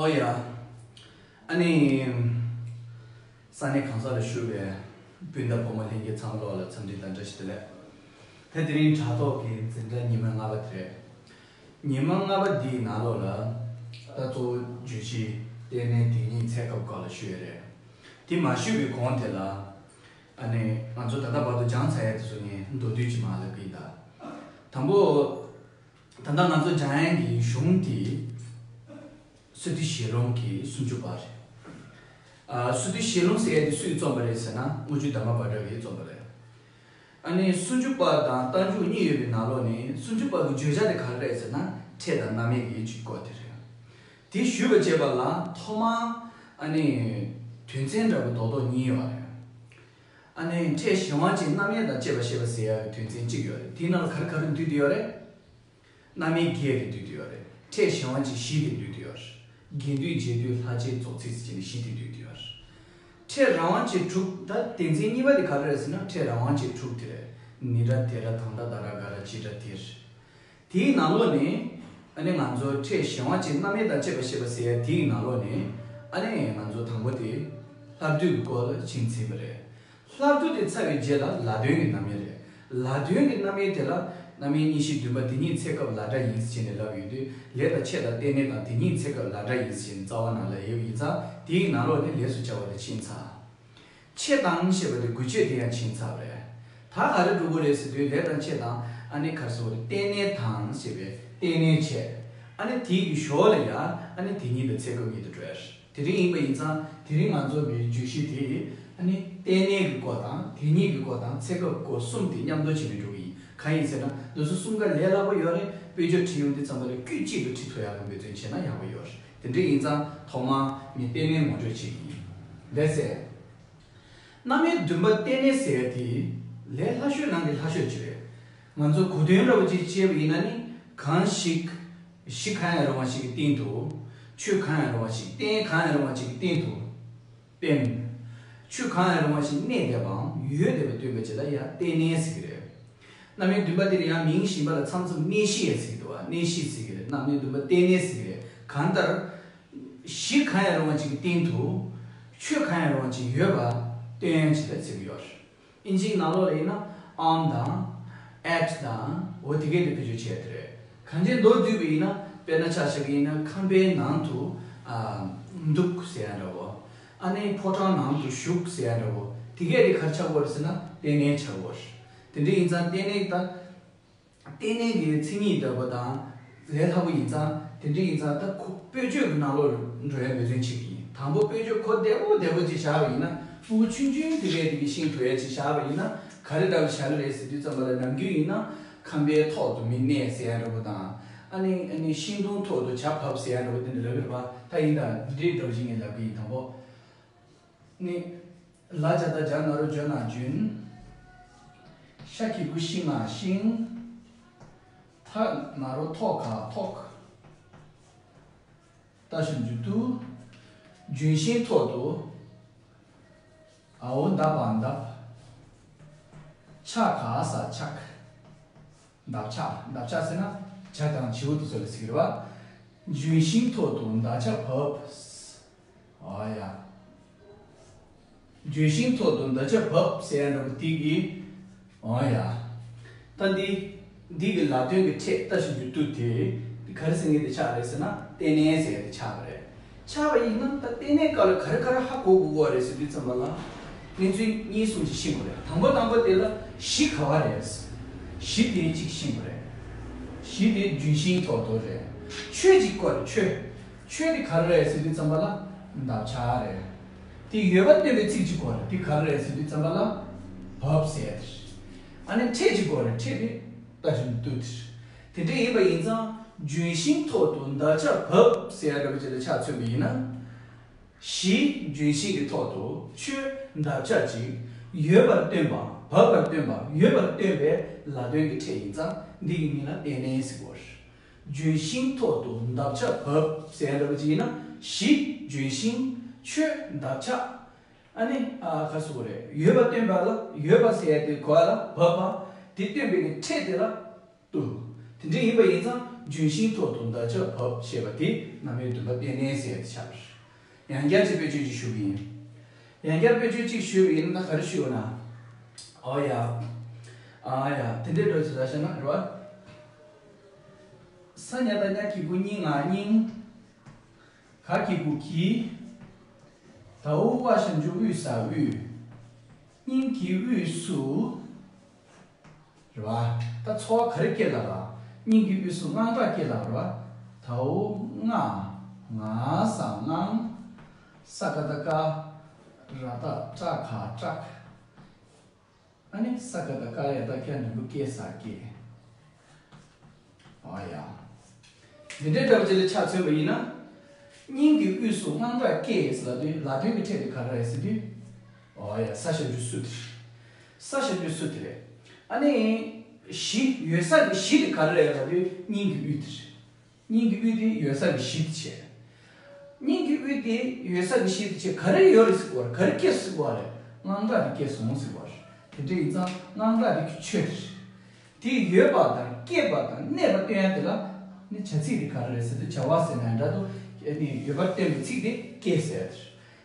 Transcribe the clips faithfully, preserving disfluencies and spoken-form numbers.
ཡ། ཨ་ནི། ས་གནས་གང་ས་ལ་བཞུགས་པའི་སྤུན་ཟླ་ཕོ་མོ་ལྷན་རྒྱས་ཚང་མ་ལོག་ལ་འཚམས་འདྲི་དང་བཀྲ་ཤིས་བདེ་ལེགས། ད་དེ་རིང་དྲ་ཐོག་གི་འཛིན་གྲྭ་ཉི་མ་ལྔ་པ་དེ་རེད། ཉི་མ་ལྔ་པ་འདིའི་ནང་ལོགས་ལ་ད་གཙོ་བོ་བརྗོད་གཞི་ལྟེ་གནས་དེ་ཉིད་ཚེ་སྐབས་སྐོར་ལ་ཞུ་ཡས་རེད། དེ་མ་ཞུས་པའི་གོང་དེ་ལ། ཨ་ནི་ང་ཚོ་ད་ལྟ་བར་དུ་སྦྱངས་ཚར་ཡས་དེ་ཚོ་ངས་མདོར་བསྡུས་ཅིག་མར་ལབ་ཀྱི་ཡིན་ད། དང་པོ། ད་ལྟ་ང་ཚོ་སྦྱང་ཡས་ཀྱི་གཞུང་དེ། སི་ཏུ་ཞལ་ལུང་གི་སུམ་ཅུ་པ་རེད། ཨ། སི་ཏུ་ཞལ་ལུང་ཟེར་ཡས་དེ་སུས་རྩོམ་པ་རེད་ཟེར་ན་དངུལ་ཆུ་དྷརྨ་བྷ་དྲ་གིས་རྩོམ་པ་རེད། ཨ་ནི་སུམ་ཅུ་པ་དང་རྟགས་འཇུག་གཉིས་ཡོད་པའི་ནང་ལོགས་ནས་སུམ་ཅུ་པ་གི་བརྗོད་བྱ་དེ་ག་རེ་རེད་ཟེར་ན་ཕྲད་དང་རྣམ་དབྱེ་གི་གཅིག་སྐོར་དེ་རེད། དེ་ཞུས་པ་བྱས་པ་ལ་ཐོག་མར་ཨ་ནི་དོན་ཚན་འདྲ་པོ་རྡོག་རྡོག་གཉིས་ཡོད་རེད། ཨ་ནི་ཕྲད་གཞན་དབང་ཅན་རྣམ་དབྱེ་དང་བཅས་པ་ཞེས་པ་ཟེར་ཡག་གི་དོན་ཚན་གཅིག་ཡོད་རེད། དེའི་ནང་ལ་ག་རེ་ག་རེ་འདུས་བསྡད་ཡོད་རེད། རྣམ་དབྱེ་བརྒྱད་དེ་འདུས་བསྡད་ཡོད་རེད། ཕྲད་གཞན་དབང་ཅན་བཞི་དེ་འདུས་བསྡད་ཡོད་རེད། དགེ་འདུན་རྒྱས་བསྡུས་ལྷ་བཅས་རྫོགས་ཚིག་ཟེར་བྱས་ནས་བཞི་དེ་འདུས་བསྡད་ཡོད་རེད། ཕྲད་རང་དབང་ཅན་དྲུག་ད་སྡེ་ཚན་གཉིས་པ་དེ་ག་རེ་རེད་ཟེར་ན་ཕྲད་རང་དབང་ཅན་དྲུག་དེ་རེད། ནི་ར་དེ་ར་དང་ད་ད་ར་ག་ར་ཇི་ར་དེ་རེད། དེའི་ནང་ལོགས་ནས་ཨ་ནི་ང་ཚོ་ཕྲད་གཞན་དབང་ཅན་རྣམ་དབྱེ་དང་བཅས་པ་ཞེས་པ་ཟེར་ཡ་དེའི་ནང་ལོགས་ནས་ཨ་ནི་ང་ཚོ་དང་པོ་དེ་ལྷ་བསྡུས་ཀྱི་སྐོར་ལ་ཕྱིན་ཚར་བ་རེད། ལྷ་བསྡུས་དེ་ཚར་བའི་རྗེས་ལ་ལ་དོན་གྱི་རྣམ་དབྱེ་རེད། ལ་དོན་གྱི་རྣམ་དབྱེ་དེ་ལ་རྣམ་དབྱེ་གཉིས་བཞི་བདུན་པ་དེ་ཉིད་ཚེ་སྐབས་ལ་སྒྲ་ཡིན་ཟེར་ནས་ལབ་ཡོད་དུས་ལས་དང་ཕྱད་དང་རྟེན་གནས་དང་དེ་ཉིད་ཚེ་སྐབས་ལ་སྒྲ་ཡིན་ཟེར་ནས་རྩ་བ་ནང་ལ་ཡོད་ཡིན་ཙང་དེའི་ནང་ལོགས་ནས་ལས་སུ་བྱ་བ་དེ་ཕྱིན་ཚར། ཕྱད་དང་ཞེས་པ་དེ་དགོས་ཆེད་དེ་ཡང་ཕྱིན་ཚར་བ་རེད། ད་ག་རེ་འགྲོ་གི་རེད་ཟེར་དུས་ལས་དང་ཕྱད་དང་ཨ་ནི་ག་རེ་ཟེར་བ་རེད། རྟེན་གནས་དང་ཞེས་པའི་རྟེན་གནས་ཕྱད། ཨ་ནི་དེའི་གི་ཞོར་ལ་ཡ་ཨ་ནི་དེ་ཉིད་དང་ཚེ་སྐབས་ཉིད་དུ་འགྲོ་ཡ་རེད། དེ་རིང་ཡིན་པ་ཡིན་ཙང་དེ་རིང་ང་ཚོ་གི་བརྗོད་གཞི་དེ་ཨ་ནི་རྟེན་གནས་ཀྱི་སྐོར་དང་དེ་ཉིད་ཀྱི་སྐོར་དང་ཚེ་སྐབས་སྐོར་གསུམ་དེ་མཉམ་དུ་བྱས་ནས་འགྲོ་གི་ཡིན། གང་ཡིན་ཟེར་ན་འདི་ཚོ་གསུམ་ཀ་ལས་སླ་པོ་ཡོད་རེད། དཔེ་བརྗོད་བྲིས་ཡོང་དུས་ཙམ་པ་ལ་དཀྱུས་གཅིག་ཏུ་བྲིས་ཐུབ་ཡག་གི་འབད་བརྩོན་བྱས་ན་ཡག་པོ་ཡོད་རེད། དེ་འདྲ་ཡིན་ཙང་ཐོག་མར་ངས་རྟེན་གནས་ངོ་སྤྲོད་བྱེད་ཀྱི་ཡིན། ལགས་སེ། རྣམ་དབྱེ་བདུན་པ་རྟེན་གནས་ཟེར་ཡ་དེ་ལས་སླ་ཤོས་ནང་གི་སླ་ཤོས་ཅིག་རེད། ང་ཚོ་གོ་དོན་འདྲ་བོ་ཅིག་བྱས་པ་ཡིན་ན་ནི་གང་ཞིག་གཞི་གང་ཡང་རུང་བ་ཞིག་གི་སྟེང་དུ། ཆོས་གང་ཡང་རུང་བ་ཞིག་རྟེན་གང་ཡང་རུང་བ་ཞིག་གི་སྟེང་དུ། རྟེན། ཆོས་གང་ཡང་རུང་བ་ཞིག་གནས་བསྡད་པའམ་ཡོད་བསྡད་པ་སྟོན་པ་ཅིག་ལ་ཡང་རྟེན་གནས་ཟེར་གྱི་རེད། རྣམ་དབྱེ་བདུན་པ་དེ་ལ་ཡང་མིང་གཞན་པ་ལ་མཚམས་མཚམས་གནས་གཞི་ཡང་ཟེར་གྱི་འདུག་བ། གནས་གཞི་ཟེར་གྱི་རེད། རྣམ་དབྱེ་བདུན་པ་རྟེན་གནས་ཟེར་གྱི་རེད། གང་ལྟར། གཞི་གང་ཡང་རུང་བ་ཅིག་གི་སྟེང་དུ། ཆོས་གང་ཡང་རུང་བ་ཅིག་ཡོད་པ་སྟོན་ཡ་ཅིག་ལ་ཟེར་གྱི་ཡོད་རེད། ཨིན་ཇིའི་ནང་ལོགས་ལ་ཡིན་ན་on དང་at དང་འོ་དེ་གས་དེ་བེད་སྤྱོད་བྱས་དེ་རེད། གང་ཅི་མདོར་བསྡུས་པ་ཡིན་ན་དཔེར་ན་ཆ་བཞག་གི་ཡིན་ན་ཁང་པའི་ནང་དུ་ཨ་འདུག་ཟེར་ཡ་འདྲ་བོ། ཨ་ནི་ཕོ་བྲང་ནང་དུ་བཞུགས་ཟེར་ཡ་འདྲ་བོ། དེ་གས་དེ་ག་རེ་ཆགས་ཀྱི་ཡོད་རེད་ཟེར་ན་རྟེན་གནས་ཆགས་ཀྱི་ཡོད་རེད། དེ་འདྲ་ཡིན་ཙང་རྟེན་གནས་དང་། རྟེན་གནས་ཀྱི་མཚན་ཉིད་ལྟ་བུ་དང་ལས་སླ་པོ་ཡིན་ཙང་དེ་འདྲ་ཡིན་ཙང་ད་ཁོ་དཔེ་བརྗོད་ཀྱི་ནང་ལོགས་འགྲོ་ཡ་འབད་བརྩོན་བྱེད་ཀྱི་ཡིན། དང་པོ་དཔེ་བརྗོད་གོ་བདེ་པོ་བདེ་པོ་ཅིག་བཞག་པ་ཡིན་ན་ཕྲུ་གུ་ཆུང་ཆུང་དེ་གས་དེ་གིས་ཤེས་ཐུབ་ཡ་ཅིག་བཞག་པ་ཡིན་ན་ག་རེ་འདྲ་བོ་བཞག་གི་རེད་ཟེར་དུས་ཙམ་པ་ལ་ནམ་རྒྱུན་ཡིན་ན་ཁང་པའི་ཐོག་ཏུ་མི་གནས་ཟེར་ཡ་འདྲ་བོ་དང་ཨ་ནི་ཨ་ནི་ཤིང་སྡོང་ཐོག་ཏུ་བྱ་བབས་ཟེར་ཡ་འདྲ་བོ་དེ་འདྲ་ལབ་ཀྱི་རེད་པ། ད་ཡིན་ད་འདི་འདྲ་བོ་ཞིག་ངས་ལབ་ཀྱི་ཡིན། དང་པོ། ནི། ལ་ཇ་བཏགས་ལྗ་ན་རོ་ལྗོ་ན་ལྗོན། ཤ་གི་གུ་ཤི་ང་ཤིང་། ཐ་ན་རོ་ཐོ་ག་ཐོག་ཏ་ཞབས་ཀྱུ་ཏུ། ལྗོན་ཤིང་ཐོག་ཏུ། འ་འོག་འདབ་པ་འདབ། ཆ་ག་ས་ཆག་འདབ་ཆགས། འདབ་ཆགས་ཟེར་ན་བྱ་དང་བྱིའུ་དེ་ཚོ་ལ་ཟེར་གྱི་རེད་པ། ལྗོན་ཤིང་ཐོག་ཏུ་འདབ་ཆགས་བབས། ཨོ་ཡ། ལྗོན་ཤིང་ཐོག་ཏུ་འདབ་ཆགས་བབས་ཟེར་ཡ་འདྲ་པོ་དེ་གི། ཨོ་ཡ། ད་འདི། འདི་གི་ལ་དོན་གྱི་ཕྲད་ཏ་ཞབས་ཀྱུ་ཏུ་དེ། ག་རེ་ཟེར་མཁན་དེ་ཆགས་རེད་ཟེར་ན་རྟེན་གནས་ཟེར་ཡ་དེ་ཆགས་པ་རེད། ཆགས་པ་ཡིན་ན་ད་རྟེན་གནས་སྐབས་ལ་ག་རེ་ག་རེ་ཧ་གོ་དགོས་ཀྱི་རེད་ཟེར་དུས་ཙམ་པ་ལ། གནས་ཚུལ་གཉིས་གསུམ་ཅིག་ཤེས་དགོས་རེད། དང་པོ་དང་པོ་དེ་ལ་གཞི་ག་བ་རེད། གཞི་དེ་གཅིག་ཤེས་དགོས་རེད། གཞི་དེ་ལྗོན་ཤིང་ཐོག་ཏུ་རེད། ཆོས་གཅིག་དགོས་རེད། ཆོས། ཆོས་དེ་ག་རེ་རེད་ཟེར་དུས་ཙམ་པ་ལ་འདབ་ཆགས་རེད། དེ་ཡོད་པ་སྟོན་པའི་ཚིག་གཅིག་དགོས་རེད། དེ་ག་རེ་རེད་ཟེར་དུས་ཙམ་པ་ལ་བབས་ཟེར་ཡ་དེ་རེད། ཨ་ནི་ཕྲད་གཅིག་དགོས་རེད། ཕྲད་དེ་ཏ་ཞབས་ཀྱུ་ཏུ་དེ་རེད། དེ་འདྲ་ཡིན་པ་ཡིན་ཙང་ལྗོན་ཤིང་ཐོག་ཏུ་འདབ་ཆགས་བབས་ཟེར་ཡ་འདྲ་པོ་ཅིག་ལ་ཆ་མཚོན་པ་ཡིན་ན། གཞི་ལྗོན་ཤིང་གི་ཐོག་ཏུ་ཆོས་འདབ་ཆགས་ཅིག་ཡོད་པར་སྟོན་པ། བབས་པར་སྟོན་པ། ཡོད་པར་སྟོན་པའི་ལ་དོན་གྱི་ཕྲད་ཡིན་ཙང་འདི་གི་མིང་ལ་རྟེན་གནས་ཟེར་གོ། ལྗོན་ཤིང་ཐོག་ཏུ་འདབ་ཆགས་བབས་ཟེར་ཡ་འདྲ་པོ་ཅིག་ཡིན་ན་གཞི་ལྗོན་ཤིང་། ཆོས་འདབ་ཆགས། ཨ་ནི་ཨ་ག་རེ་ཟེར་དགོས་རེད། ཡོད་པ་སྟོན་པ་ལ་ཡོད་པ་ཟེར་ཡ་དེ་གོ་བ་ལ་བབས་པ། དེ་སྟོན་པའི་གི་ཕྲད་དེ་ལ་ཏུ། དེ་འདྲ་ཡིན་པ་ཡིན་ཙང་ལྗོན་ཤིང་ཐོག་ཏུ་འདག་ཆར་བབས་ཞེས་པ་དེ་རྣམ་དབྱེ་བདུན་པ་རྟེན་གནས་ཟེར་ཡ་དེ་ཆགས་པ་རེད། ཡང་བསྐྱར་གྱི་དཔེ་བརྗོད་ཅིག་ཞུ་གི་ཡིན། ཡང་བསྐྱར་དཔེ་བརྗོད་ཅིག་ཞུས་པ་ཡིན་ན་ག་རེ་ཞུ་ན། ཨོ་ཡ། ཨ་ཡ། དེ་འདྲའི་འགྲོ་ཅིག་ལ་བཤད་ན་རེད་བ། ས་ཉ་བཏགས་སྙ་གི་གུ་སྙི་ང་སྙིང་། ག་གི་གུ་གི། ད་འོག་ཝ་ཞབས་ཀྱུ་དབུས་ས་དབུས། སྙིང་གི་དབུས་སུ། རེད་བ། ད་ཚོར་བ་ག་རེ་སྐྱེ་ལ་ལ། སྙིང་གི་དབུས་སུ་དངངས་སྐྲག་སྐྱེ་ལ་རེད་བ། ད་འོག་ང་། ང་ས་དངངས། ས་ཀ་བཏགས་སྐ། ར་བཏགས་སྐྲ་ག་སྐྲག་ཨ་ནི་ས་ཀ་བཏགས་སྐ་ཡ་བཏགས་སྐྱ་འགྲེང་བུ་སྐེ་ས་སྐྱེ། ཨོ་ཡ། འདི་འདྲའི་འདྲ་བ་ཅིག་ལ་ཆ་མཚོན་པ་ཡིན་ན། སྙིང་གི་དབུས་སུ་དངངས་སྐྲག་སྐྱེས་ཟེར་ལབ་དུས་ལ་དོན་གྱི་ཕྲད་དེ་ག་རེ་རེད་ཟེར་དུས། ཨོ་ཡ། ས་ཞབས་ཀྱུ་སུ་དེ་རེད། ས་ཞབས་ཀྱུ་སུ་དེ་རེད། ཨ་ནི། གཞི་ཡོད་ས་གི་གཞི་དེ་ག་རེ་རེད་ལབ་དུས་སྙིང་གི་དབུས་དེ་རེད། སྙིང་གི་དབུས་དེ་ཡོད་ས་གི་གཞི་དེ་བྱས། སྙིང་གི་དབུས་དེ་ཡོད་ས་གི་གཞི་དེ་བྱས་ག་རེ་ཡོད་རེད་ཟེར་གོ་རེད། ག་རེ་སྐྱེས་སོང་ཟེར་གོ་རེད། དངངས་སྐྲག་དེ་སྐྱེས་སོང་ཟེར་གོ་རེད། དེ་འདྲ་ཡིན་ཙང་དངངས་སྐྲག་དེ་གི་ཆོས་དེ་རེད། དེ་ཡོད་པ་དང་སྐྱེས་པ་དང་གནས་པ་སྟོན་ཡ་དེ་ལ་ནི་བྱ་ཚིག་དེ་ག་རེ་རེད་ཟེར་དུས་བྱ་བ་ཟེར་ན་འདྲ་འདུག་ཨ་ནི་ཡོད་པར་སྟོན་པའི་ཚིག་དེ་སྐྱེས་ཟེར་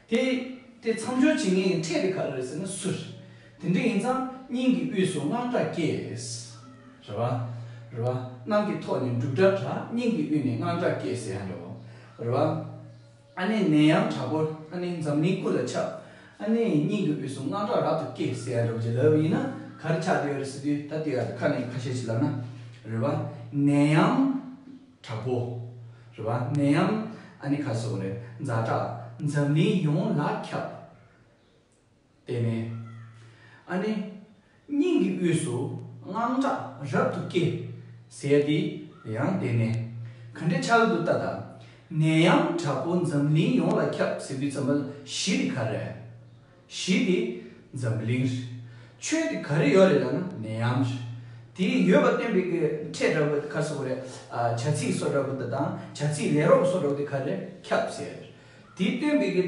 ཡ་དེ་རེད། དེ། དེ་མཚམས་སྦྱོར་བྱེད་མཁན་གྱི་ཕྲད་དེ་ག་རེ་རེད་ཟེར་ན་སུ་རེད། དེ་འདྲ་ཡིན་ཙང་སྙིང་གི་དབུས་སུ་དངངས་སྐྲག་སྐྱེས། རེད་བ། རེད་བ། རྣམས་ཀྱི་ཐོག་ནས་འབྲུག་སྒྲ་གྲགས། སྙིང་གི་དབུས་ནས་དངངས་སྐྲག་སྐྱེས་ཟེར་ཡ་འདྲ་བོ། རེད་བ། ཨ་ནི་ནད་ཡམས་དྲག་པོ་ཨ་ནི་འཛམ་གླིང་ཀུན་ལ་ཁྱབ། ཨ་ནི་སྙིང་གི་དབུས་སུ་དངངས་སྐྲག་རབ་ཏུ་སྐྱེས་ཟེར་ཡ་འདྲ་བོ་ཅིག་ལབ་པ་ཡིན་ན་ག་རེ་ཆགས་བསྡད་ཡོད་རེད་ཟེར་དུས་ད་ལྟ་ཡ་ཁ་ནས་ཁ་ཤས་ཤིག་ལབ་ན། རེད་བ། ནད་ཡམས། དྲག་པོ། རེད་བ། ནད་ཡམས། ཨ་ནི་ག་སོགས་རེད། ཛ་དྲག་འཛམ་གླིང་ཡོངས་ལ་ཁྱབ། དེ་ནས། ཨ་ནི། སྙིང་གི་དབུས་སུ་དངངས་སྐྲག་རབ་ཏུ་སྐྱེ། ཟེར་ཏེ། ཡང་དེ་ནས། ག་འདྲ་ཆགས་འདུག་ལྟ་དང་། ནད་ཡམས་དྲག་པོ་འཛམ་གླིང་ཡོངས་ལ་ཁྱབ་ཟེར་དུས་ཙམ་པ་གཞི་དེ་ག་རེ། གཞི་དེ་འཛམ་བུ་གླིང་རེད། ཆོས་དེ་ག་རེ་ཡོད་རེད་ལབ་ན་ནད་ཡམས་རེད། དེ་ཡོད་པ་སྟོན་པའི་གི་ཕྲད་འདྲ་བོ་ག་སོགས་རེད། ཨ། བྱ་ཚིག་སོགས་འདྲ་བོ་དེ་དང་བྱ་ཚིག་ལས་རོགས་སོགས་འདྲ་བོ་དེ་ག་རེ་ཁྱབ་ཟེར། དེ་སྟོན་པའི་གི་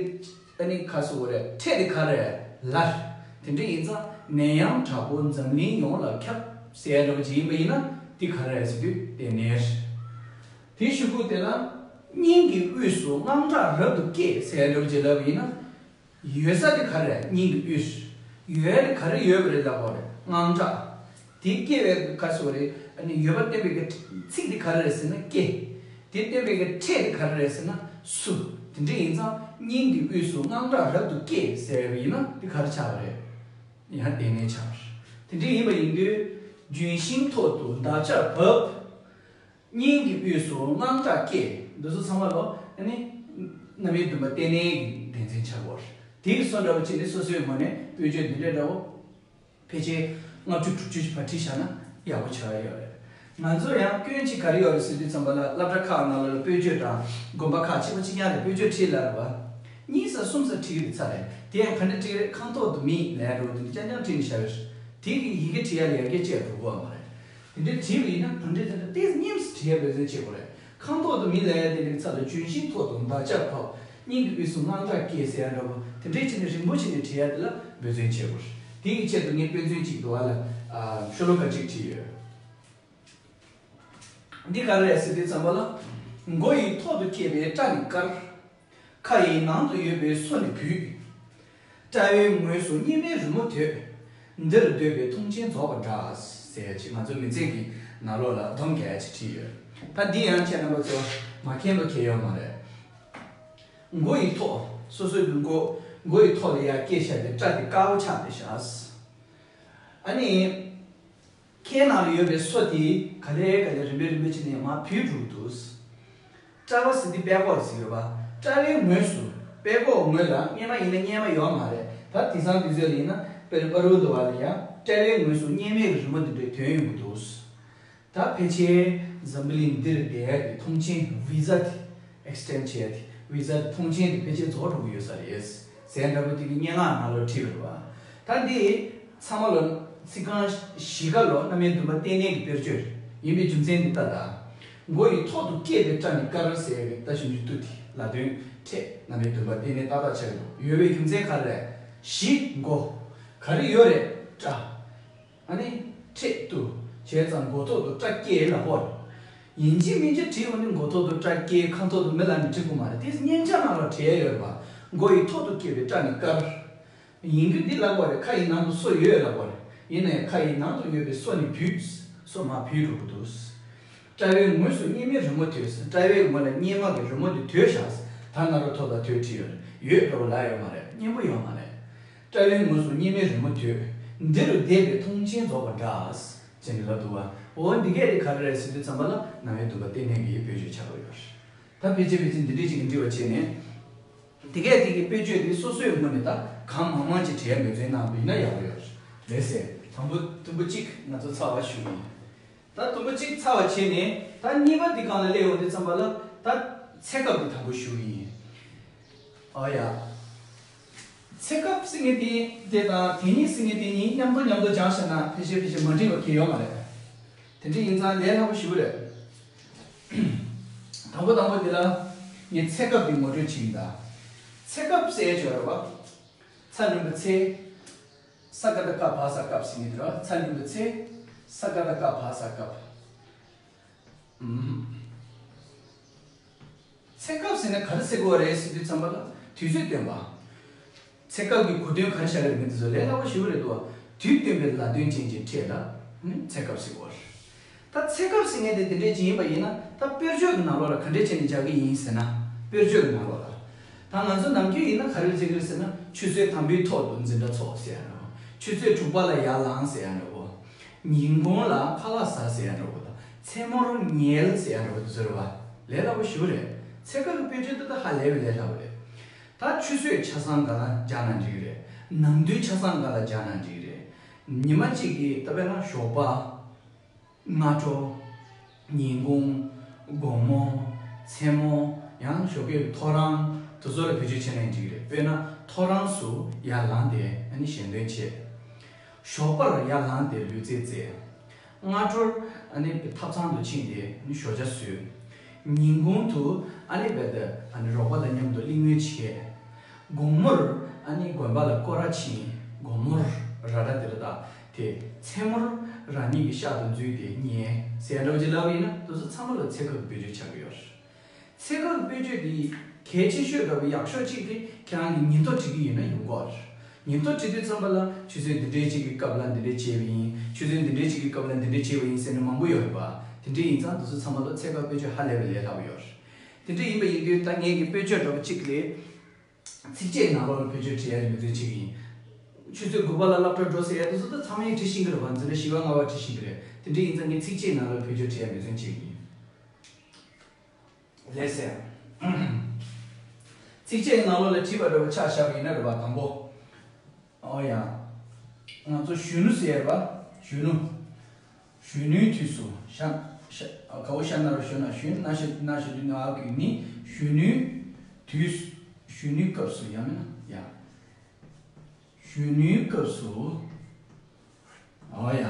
ཨ་ནི་ག་སོགས་རེད། ཕྲད་དེ་ག་རེ་ལ། དེ་འདྲ་ཡིན་ཙང་ནད་ཡམས་དྲག་པོ་འཛམ་གླིང་ཡོངས་ལ་ཁྱབ་ཟེར་འདྲ་བོ་ཅིག་ཡིན་པ་ཡིན་ན་དེ་ག་རེ་རེད་ཟེར་དུས་དེ་ནད་རེད། དེ་གཞུག་གུ་དེ་ལ་སྙིང་གི་དབུས་སུ་དངངས་སྐྲག་རབ་ཏུ་སྐྱེས་ཟེར་འདྲ་བོ་ཅིག་ལབ་པ་ཡིན་ན། ཡོད་ས་དེ་ག་རེ་རེད། སྙིང་གི་དབུས། ཡོད་ཡ་དེ་ག་རེ་ཡོད་པ་རེད་ལབ་པ་རེད། དངངས་སྐྲག་དེ་སྐྱེ་བའི་ག་སོགས་རེད། ཨ་ནི་ཡོད་པ་བསྟན་པའི་གི་ཚིག་དེ་ག་རེ་རེད་ཟེར་ན་སྐྱེ། དེ་བསྟན་པའི་གི་ཕྲད་དེ་ག་རེ་རེད་ཟེར་ན་སུ། དེ་འདྲ་ཡིན་ཙང་སྙིང་གི་དབུས་སུ་དངངས་སྐྲག་རབ་ཏུ་སྐྱེས་ཟེར་བ་ཡིན་ན་དེ་ག་རེ་ཆགས་པ་རེད། ཡང་དེ་ནས་ཆགས་པ་རེད། དེ་འདྲ་ཡིན་པ་ཡིན་དུས་ལྗོན་ཤིང་ཐོག་ཏུ་འདག་ཆར་བབས། སྙིང་གི་དབུས་སུ་དངངས་སྐྲག་སྐྱེས། འདི་ཚོ་ཚང་མ་ལོ་ཨ་ནི། རྣམ་དབྱེ་བདུན་པ་རྟེན་གནས་ཀྱི་སྡེ་ཚན་ཆགས་ཡོད་རེད། དེ་གི་སོ་འདྲ་བ་ཅིག་ནི་སོ་སོའི་ངོས་ནས་དཔེ་བརྗོད་འདི་འདྲ་འདྲ་བོ། ཕལ་ཆེར་ལྔ་བཅུ་དྲུག་ཅུ་ཞིག་ཕར་བྲིས་བཞག་ན་ཡག་པོ་ཆགས་ཡོད་རེད། ང་ཚོ་ཡང་སྐྱོན་ཅིག་ག་རེ་ཡོད་རེད་ཟེར་དུས་ཙམ་པ་ལ་སློབ་གྲྭ་ཁག་ནང་ལ་དཔེ་བརྗོད་དང་དགོན་པ་ཁག་གཅིག་པ་གཅིག་རྐྱང་ལ་དཔེ་བརྗོད་བྲིས་ལ་རེད་བ། གཉིས་ཙམ་གསུམ་ཙམ་བྲིས་ཡོད་ཚར་རེད། དེ་ཡང་ག་འདྲ་བྲིས་རེད། ཁང་ཐོག་ཏུ་མི་ལབ་འདྲ་བོ་དེ་འདྲ་རྐྱང་རྐྱང་བྲིས་ནས་བཞག་ཡོད་རེད། དེ་གི་ཡི་གེ་བྲིས་ཡ་ལ་ཡར་རྒྱས་བཅས་དགོས་ཀྱི་ཡོད་མ་རེད། དེ་འདྲའི་བྲིས་པ་ཡིན་ན་གང་འདྲའི་ཚེ་ན་ཏོག་ཙམ་སྙེམས་སུ་བྲིས་ཡ་འབད་བརྩོན་བྱེད་དགོས་རེད། ཁང་ཐོག་ཏུ་མི་ལབ་ཡ་དེ་འདྲའི་ཚབ་ལ་ལྗོན་ཤིང་ཐོག་ཏུ་འདག་ཆར་བབས། སྙིང་གི་དབུས་སུ་དངངས་སྐྲག་སྐྱེས་ཟེར་ཡ་འདྲ་བོ་དེ་འདྲའི་ཆེད་ནས་རིང་པོ་བྱས་ནས་བྲིས་ཡ་དེ་ལ་འབད་བརྩོན་བྱེད་དགོས་རེད། དེ་ཡི་ཆེད་དུ་ངས་དཔེ་མཚོན་གཅིག་འདུག་བ་ལ། ཤོ་ལོ་ཀ་གཅིག་བྲིས་ཡོད། འདི་ག་རེ་རེད་ཟེར་དུས་ཙམ་པ་ལ། མགོ་ཡི་ཐོག་ཏུ་སྐྱེས་པའི་སྐྲ་ནི་དཀར། ཁ་ཡི་ནང་དུ་ཡོད་པའི་སོ་ནི་བུད། དཔྲལ་བའི་ངོས་སུ་གཉེར་མའི་རི་མོ་དོད། འདིར་སྡོད་པའི་མཐོང་ཆེན་རྫོགས་པ་འདྲ། ཟེར་ཡ་ཅིག་ང་ཚོ་མི་ཚེ་གི་ནང་ལོགས་ལ་སྡོམ་རྒྱག་ཡ་ཅིག་བྲིས་ཡོད། ད་འདི་ཡང་ཁྱེད་རྣམ་པ་ཚོ་མ་མཁྱེན་པ་གང་ཡང་ཡོད་མ་རེད། མགོ་ཡི་ཐོག་སོ་སོའི་མགོ། མགོ་ཡི་ཐོག་ལ་ཡར་སྐྱེས་བཞག་པའི་སྐྲ་དེ་དཀར་པོ་ཆགས་བསྡད་བཞག་ཨ་ནི། ཁའི་ནང་ལ་ཡོད་པའི་སོ་དེ་ག་ལེ་ག་ལེ་རིམ་པས་རིམ་པས་བྱས་ནས་མར་བུད་འགྲོ་གི་འདུག་དཔྲལ་བ་ཟེར་དུས་དཔྲལ་ཀོར་ཟེར་ཡོད་པ། དཔྲལ་བའི་ངོས་སུ། དཔྲལ་ཀོར་ངོས་ལ་གཉེར་མ་ཡིན་ན་གཉེར་མ་ཡོད་མ་རེད། ད་དེང་སང་དུས་ཚོད་ལ་ཡིན་ན་དཔེར་ན་པ་རུ་འདུག་བ་ལ་ཡང་དཔྲལ་བའི་ངོས་སུ་གཉེར་མའི་རི་མོ་འདི་འདྲའི་དོན་ཡོང་གི་འདུག་ད་ཕལ་ཆེར་འཛམ་བུ་གླིང་འདིར་བསྡད་ཡ་གི་མཐོང་ཆེན་བི་ཟ་དེ་ཨེག་སི་ཊེན་ཌི་བྱས་ཏེ་བི་ཟ་དེ་མཐོང་ཆེན་དེ་ཕལ་ཆེར་རྫོགས་འགྲོ་གི་ཡོད་ས་རེད། ཟེར་འདྲ་པོ་དེ་གི་སྙན་ངག་ནང་ལ་བྲིས་པ་རེད་བ། ད་འདི་ཚང་མ་ལ་ཚིག་རྐང་བཞི་ཀ་ལོ་རྣམ་དབྱེ་བདུན་པ་རྟེན་གནས་ཀྱི་དཔེར་བརྗོད་ཡིན་པའི་རྒྱུ་མཚན་འདི་ལྟ་དང་། མགོ་ཡི་ཐོག་ཏུ་སྐྱེས་པའི་སྐྲ་ནི་དཀར་ཟེར་བའི་ད་ཞིབ་འཇུག་ཏུ་དེ་ལ་དོན་ཕྲད་རྣམ་དབྱེ་བདུན་པ་རྟེན་གནས་ཏག་ཏག་ཆགས་ཀྱི་འདུག་ཡོད་པའི་རྒྱུ་མཚན་ག་རེ་རེད། གཞི་མགོ། ག་རེ་ཡོད་རེད། སྐྲ། ཨ་ནི། ཕྲད་དུ། བྱས་ཙང་མགོ་ཐོག་ཏུ་སྐྲ་སྐྱེས་ལ་ཧོར། ཡིན་གཅིག་མིན་གཅིག་བྲིས་ཡོང་དུས་མགོ་ཐོག་ཏུ་སྐྲ་སྐྱེས། ཁ་ཐོག་ཏུ་མི་ལ་ནི་བྲིས་དགོས་མ་རེད། དེ་སྙན་ཆ་ནང་ལ་བྲིས་ཡ་ཡོད་རེད་པ། མགོ་ཡི་ཐོག་ཏུ་སྐྱེས་པའི་སྐྲ་ནི་དཀར། ཡིན་རྒྱུ་འདི་ལབ་དགོས་རེད། ཁ་ཡི་ནང་དུ་སོ་ཡོད་ལབ་དགོས་རེད། ཡིན་ནའི་ཁ་ཡི་ནང་དུ་ཡོད་པའི་སོ་ནི་བུད། སོ་མར་བུད་འགྲོ་གི་འདུག། དཔྲལ་བའི་ངོས་སུ་གཉེར་མའི་རི་མོ་དོད། དཔྲལ་བའི་ངོས་ལ་གཉེར་མ་གི་རི་མོ་དེ་དོད་བཞག། ད་ང་རང་ཐོག་ལ་དོད་བྲིས་ཡོད་རེད། ཡོད་འདྲ་བོ་ལབ་ཡོད་མ་རེད། སྙན་པོ་ཡོད་མ་རེད། དཔྲལ་བའི་ངོས་སུ་གཉེར་མའི་རི་མོ་དོད། འདི་རུ་བསྡད་པའི་མཐོང་ཆེན་རྫོགས་པ་འདྲ། ཅེས་ནི་ལབ་འདུག་བ། འོ་འདི་གས་དེ་ག་རེ་རེད་ཟེར་དུས་ཙམ་པ་ལ་རྣ་བའི་འདུན་པ་གཏན་གནས་ཀྱི་དཔེ་བརྗོད་ཆགས་ཀྱི་ཡོད་རེད། ད་ཕལ་ཆེར་ཕལ་ཆེར་འདི་འདྲས་ཅིག་གི་འབྲི་བ་བྱས་ནས། དེ་གས་དེ་གི་དཔེ་བརྗོད་དེ་སོ་སོའི་ངོས་ནས་ད་གང་མང་མང་ཅིག་བྲིས་ཡ་འབད་བརྩོན་གནང་བ་ཡིན་ན་ཡག་པོ་ཡོད་རེད། ལགས་སེ། དང་པོ་དུམ་བུ་གཅིག་ང་ཚོ་ཚར་བ་ཞུ་གི་ཡིན། ད་དུམ་བུ་གཅིག་ཚར་བ་བྱས་ནས་ད་གཉིས་པ་འདི་སྒང་ལ་སླེབས་ཡོང་དུས་ཙམ་པ་ལ་ད་ཚེ་སྐབས་འདི་དང་པོ་ཞུ་གི་ཡིན། ཨ་ཡ། ཚེ་སྐབས་ཟེར་མཁན་དེ་དེ་དང་དེ་ཉིད་ཟེར་མཁན་དེ་གཉིས་མཉམ་དུ་མཉམ་དུ་སྦྱངས་བཞག་ན་ཕལ་ཆེར་ཕལ་ཆེར་མ་འགྲིག་པ་གང་ཡང་ཡོད་མ་རེད། དེ་འདྲ་ཡིན་ཙང་ལས་སླ་པོ་ཞེ་པོ་རེད། དང་པོ་དང་པོ་འདི་ལ་ངས་ཚེ་སྐབས་འདི་ངོ་སྤྲོད་བྱེད་ཀྱི་ཡིན་ད། ཚེ་སྐབས་ཟེར་ཡ་ཅིག་ཡོད་རེད་བ། ཚ་འགྲེང་བུ་ཚེ། ས་ཀ་བཏགས་སྐབས་བ་ས་སྐབས་ཟེར་མཁན་དེ་རེད་བ། ཚ་འགྲེང་བུ་ཚེ། ས་ཀ་བཏགས་སྐབས་བ་ས་སྐབས། ཨུམ། ཚེ་སྐབས་ཟེར་ན་ག་རེ་ཟེར་དགོས་རེད་ཟེར་དུས་ཙམ་པ་ལ་དུས་ཚོད་སྟོན་པ། ཚེ་སྐབས་ཀྱི་གོ་དོན་ག་རེ་བཞག་གི་རེད་མི་འདི་ཚོ་ལས་སླ་པོ་ཞེ་པོ་རེད་འདུག་བ། དུས་སྟོན་པའི་ལ་དོན་ཅན་གྱི་ཕྲད་ལ་ནི་ཚེ་སྐབས་ཟེར་དགོས་རེད། ད་ཚེ་སྐབས་ཟེར་མཁན་དེ་དེ་འདྲས་ཅིག་ཡིན་པ་ཡིན་ན་ད་དཔེར་བརྗོད་ཀྱི་ནང་ལོགས་ལ་ག་འདྲས་བྱས་ནས་སྦྱར་གི་ཡིན་ཟེར་ན། དཔེར་བརྗོད་ཀྱི་ནང་ལོགས་ལ། ད་ང་ཚོ་ནམ་རྒྱུན་ཡིན་ན་ག་རེ་བྱེད་ཀྱི་རེད་ཟེར་ན། ཆུ་ཚོད་དམ་པའི་ཐོག་ཏུ་འཛིན་གྲྭ་ཚོགས་ཟེར་ཡ་འདྲ་བོ། ཆུ་ཚོད་དྲུག་པ་ལ་ཡར་ལངས་ཟེར་ཡ་འདྲ་བོ། ཉིན་གུང་ལ་ཁ་ལག་ཟ་ཟེར་ཡ་འདྲ་བོ་དང་མཚན་མོར་ཉལ་ཟེར་ཡ་འདྲ་བོ་དེ་ཚོ་རེད་བ། ལས་སླ་པོ་ཞེ་པོ་རེད། ཚེ་སྐབས་ཀྱི་དཔེར་བརྗོད་དེ་ད་ཧ་ལས་པའི་ལས་སླ་པོ་རེད། ད་ཆུ་ཚོད་ཆ་ཚང་སྒང་ལ་སྦྱར་ན་འགྲིག་གི་རེད། ནམ་དུས་ཆ་ཚང་སྒང་ལ་སྦྱར་ན་འགྲིག་གི་རེད། ཉི་མ་གཅིག་གི་ད་དཔེར་ན་ཞོགས་པ། སྔ་དྲོ། ཉིན་གུང་། དགོང་མོ། མཚན་མོ། ཡང་ཞོགས་ཀའི་ཐོ་རངས། དེ་ཚོ་ལ་བེད་སྤྱོད་བྱས་ན་འགྲིག་གི་རེད། དཔེར་ན་ཐོ་རངས་སུ་ཡར་ལངས་ཏེ་ཨ་ནི་ཞལ་འདོན་བྱས། ཞོགས་པར་ཡར་ལངས་ཏེ་ལུས་རྩལ་རྩེད། སྔ་དྲོར་ཨ་ནི་ཐབ་ཚང་དུ་ཕྱིན་ཏེ་ཨ་ནི་ཞོགས་ཇ་ཟོས། ཉིན་གུང་དུ་ཨ་ནི་རྦད་དེ་ཨ་ནི་རོགས་པ་དང་མཉམ་དུ་གླེང་མོལ་བྱས། དགོང་མོར་ཨ་ནི་དགོན་པ་ལ་སྐོར་ར་ཕྱིན། དགོང་མོར་ར་ར་དེ་ར་ད། དེ་མཚན་མོར་རང་ཉིད་ཀྱི་ཤག་ཏུ་འཛུལ་ཏེ་ཉལ་ཟེར་འདྲ་བོ་ཅིག་ལབ་པ་ཡིན་ན་དེ་ཚོ་ཚང་མ་ལ་ཚེ་སྐབས་ཀྱི་དཔེར་བརྗོད་ཆགས་ཀྱི་ཡོད་རེད། ཚེ་སྐབས་ཀྱི་དཔེར་བརྗོད་འདི་གལ་ཆེ་ཤོས་འདྲ་བོ་ཡག་ཤོས་གཅིག་དེ་ཁྱེད་རང་གིས་ཉིན་ཐོ་བྲིས་ཀྱི་ཡིན་ན་ཡོང་གི་རེད། ཉིན་ཐོ་བྲིས་དུས་ཙམ་པ་ལ་ཆུ་ཚོད་འདི་འདྲའི་གཅིག་གི་སྐབས་ལ་འདི་འདྲ་བྱས་པ་ཡིན། ཆུ་ཚོད་འདི་འདྲའི་གཅིག་གི་སྐབས་ལ་འདི་འདྲ་བྱས་པ་ཡིན་ཟེར་ནས་མང་པོ་ཡོད་རེད་པ། དེ་འདྲ་ཡིན་ཙང་དེ་ཚོ་ཚང་མ་ལ་ཚེ་སྐབས་དཔེར་བརྗོད་ཧ་ལས་པའི་ལས་སླ་པོ་ཡོད་རེད། དེ་འདྲ་ཡིན་པ་ཡིན་དུས་ད་ངེད་ཀྱི་དཔེར་བརྗོད་འདྲ་བོ་གཅིག་ལས། ཚིགས་བཅད་ནང་ལོགས་ལ་བེད་སྤྱོད་བྱེད་ཡ་འབད་བརྩོན་བྱེད་ཀྱི་ཡིན། ཆུ་ཚོད་དགུ་པ་ལ་སློབ་གྲྭར་འགྲོ་ཟེར་ཡ་དེ་ཚོ་ད་ཚང་མས་བྲིས་ཤེས་ཀྱི་རེད་བ། འཛིན་གྲྭ་བཞི་པ་ལྔ་པ་བྲིས་ཤེས་ཀྱི་རེད། དེ་འདྲ་ཡིན་ཙང་ངས་ཚིགས་བཅད་ནང་ལོགས་ལ་བེད་སྤྱོད་བྱེད་ཡ་འབད་བརྩོན་བྱེད་ཀྱི་ཡིན། ལགས་སེ། ཚིགས་བཅད་ནང་ལོགས་ལ་བྲིས་པ་འདྲ་བོ་ཆ་བཞག་པ་ཡིན་ན་རེད་བ། དང་པོ། ཨོ་ཡ། ང་ཚོ་གཞོན་ནུ་ཟེར་བ། གཞོན་ནུ། གཞོན་ནུའི་དུས་སུ་ཤ་ཤ་གའོ་ཤ་ན་རོ་ཞོ་ན་གཞོན་ན་ཤ་ན་ཤ་དུས་ན་ཨ་གི་ནི་གཞོན་ནུའི་དུས་སུ། གཞོན་ནུའི་སྐབས་སུ་ཡང་མིན་ན་ཡ། གཞོན་ནུའི་སྐབས་སུ། ཨོ་ཡ།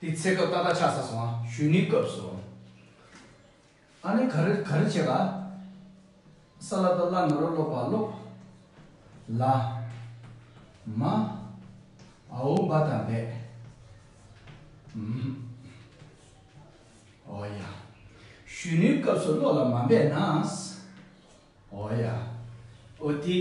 འདི་ཚེ་སྐབས་ཏག་ཏག་ཆགས་ཚར་སོང་ཨ། གཞོན་ནུའི་སྐབས་སུ། ཨ་ནི་ག་རེ་ག་རེ་བྱེད་ག་ས་ལ་བཏགས་སླ་ན་རོ་སློ་བ་སློབ། ལ། མ། འའོ་འབའ་དང་འབད། ཨུམ། ཨོ་ཡ། གཞོན་ནུའི་སྐབས་སུ་སློབ་ལ་མ་འབད་ན། ཨོ་ཡ། ཨོ་དེ།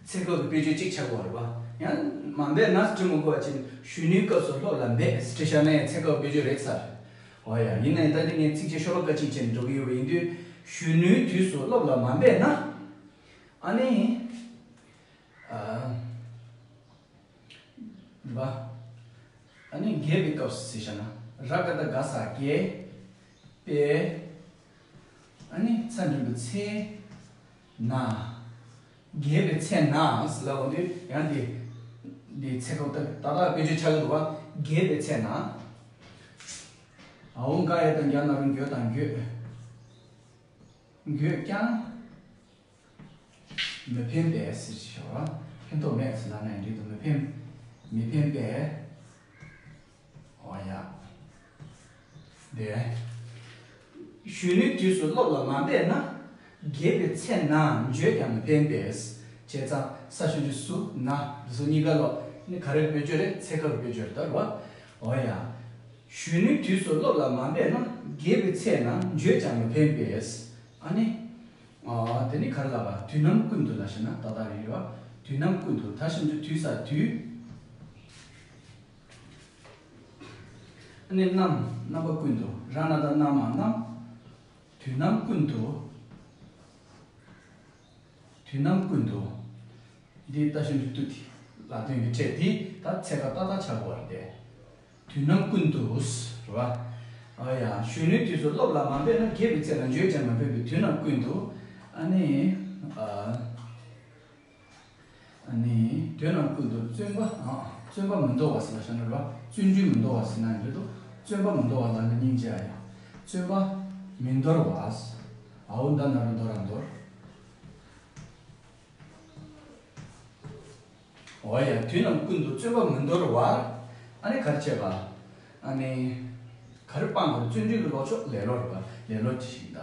ཚེ་སྐབས་ཀྱི་དཔེར་བརྗོད་གཅིག་ཆགས་ཀྱི་ཡོད་རེད་པ། ཡང་མ་འབད་ན་བྲི་མི་དགོས་པ་བྱས་ནས་གཞོན་ནུའི་སྐབས་སུ་སློབ་ལ་འབད་ཟེར་བྲིས་བཞག་ན་ཡང་ཚེ་སྐབས་དཔེར་བརྗོད་རེད་ཚར། ཨོ་ཡ། ཡིན་ནའི་ད་འདི་ངས་ཚིགས་བཅད་ཤོ་ལོ་ཀ་གཅིག་བྱས་ནས་འགྲོ་གི་ཡོད་པ་ཡིན་དུས། གཞོན་ནུའི་དུས་སུ་སློབ་ལ་མ་འབད་ན། ཨ་ནི། ཨ། འདི་པ། ཨ་ནི་རྒས་པའི་སྐབས་སུ་ཟེར་བཞག་ན། ར་ག་བཏགས་རྒ་ས་རྒས། པའི། ཨ་ནི་ཚ་འགྲེང་བུ་ཚེ། ན། རྒས་པའི་ཚེ་ན་ཟེར་ལབ་འོང་དུས་ཡང་འདི། འདི་ཚེ་སྐབས་ཏག་ཏག་དཔེར་བརྗོད་ཆགས་ཀྱི་འདུག་བ། རྒས་པའི་ཚེ་ན། འའོ་འགའ་ཡ་དང་འགྱ་ན་རོ་འགྱོད་དང་འགྱོད། འགྱོད་ཀྱང་། མི་ཕན་པས་ཟེར་ཞོག་ཕན་ཐོགས་མེད་ཟེར་ལབ་ན་ཡང་འགྲིག་འདུག་མི་ཕན། མི་ཕན་པས། འོ་ཡ། དེ། གཞོན་ནུའི་དུས་སུ་སློབ་ལ་མ་འབད་ན། རྒས་པའི་ཚེ་ན་འགྱོད་ཀྱང་མི་ཕན་པས། བྱས་ཙང་ས་ཞབས་ཀྱུ་སུ་ན་འདི་ཚོ་གཉིས་ཀ་ལོ་ནི་ག་རེ་དཔེར་བརྗོད་རེད། ཚེ་སྐབས་དཔེར་བརྗོད་རེད་ད་རེད་བ། འོ་ཡ། གཞོན་ནུའི་དུས་སུ་སློབ་ལ་མ་འབད་ན། རྒས་པའི་ཚེ་ན་བརྗོད་ཀྱང་མི་ཕན་པས། ཨ་ནི། ཨ། དེ་ནི་ག་རེ་ལབ་པ། དུས་ནམ་ཀུན་ཏུ་ལབ་ཤེ་ན་ཏག་ཏག་རེད་བ། དུས་ནམ་ཀུན་ཏུ་ད་ཞབས་ཀྱུ་དུས་ས་དུས། ཨ་ནི་ནམ་རྣམ་པ་ཀུན་ཏུ་ར་ན་བཏགས་རྣ་མ་ནམ། དུས་ནམ་ཀུན་ཏུ། དུས་ནམ་ཀུན་ཏུ། འདི་ལྟ་ཞིབ་ཏུ་དེ་ལ་དོན་གྱི་ཕྲད་དེ་ད་ཚེ་སྐབས་ཏག་ཏག་ཆགས་དགོས་རེད་དེ། དུས་ནམ་ཀུན་ཏུ་རེད་བ། ཨ་ཡ། གཞོན་ནུའི་དུས་སུ་སློབ་ལ་མ་འབད་ན། རྒས་པའི་ཚེ་ན་བརྗོད་ཀྱང་མི་ཕན་པའི། དུས་ནམ་ཀུན་ཏུ། ཨ་ནི། ཨ། ཨ་ནི་དུས་ནམ་ཀུན་ཏུ་བརྩོན་པ། ཨ། བརྩོན་པ་མི་འདོར་བ་ཟེར་ན་ཤ་ན་ར། བརྩོན་འགྲུས་མི་འདོར་བ་ཟེར་ན་ཡོད་དོ། བརྩོན་པ་མི་འདོར་བ་ལ་ནི་སྙིང་རྗེ་ཨ་ཡ། བརྩོན་པ་མི་འདོར་བ། ཨའོ་ད་ན་རུ་འདོར་ར་འདོར། འོ་ཡ། དུས་ནམ་ཀུན་ཏུ་བརྩོན་པ་མི་འདོར་བར། ཨ་ནི་གར་བྱེད་པ། ཨ་ནི་གར་སྤང་དགོས། བརྩོན་འགྲུས་ཀྱི་ལོག་ཕྱོགས་ལེ་ལོ་རེད་པ། ལེ་ལོ་ཅི་ཞིག་ད།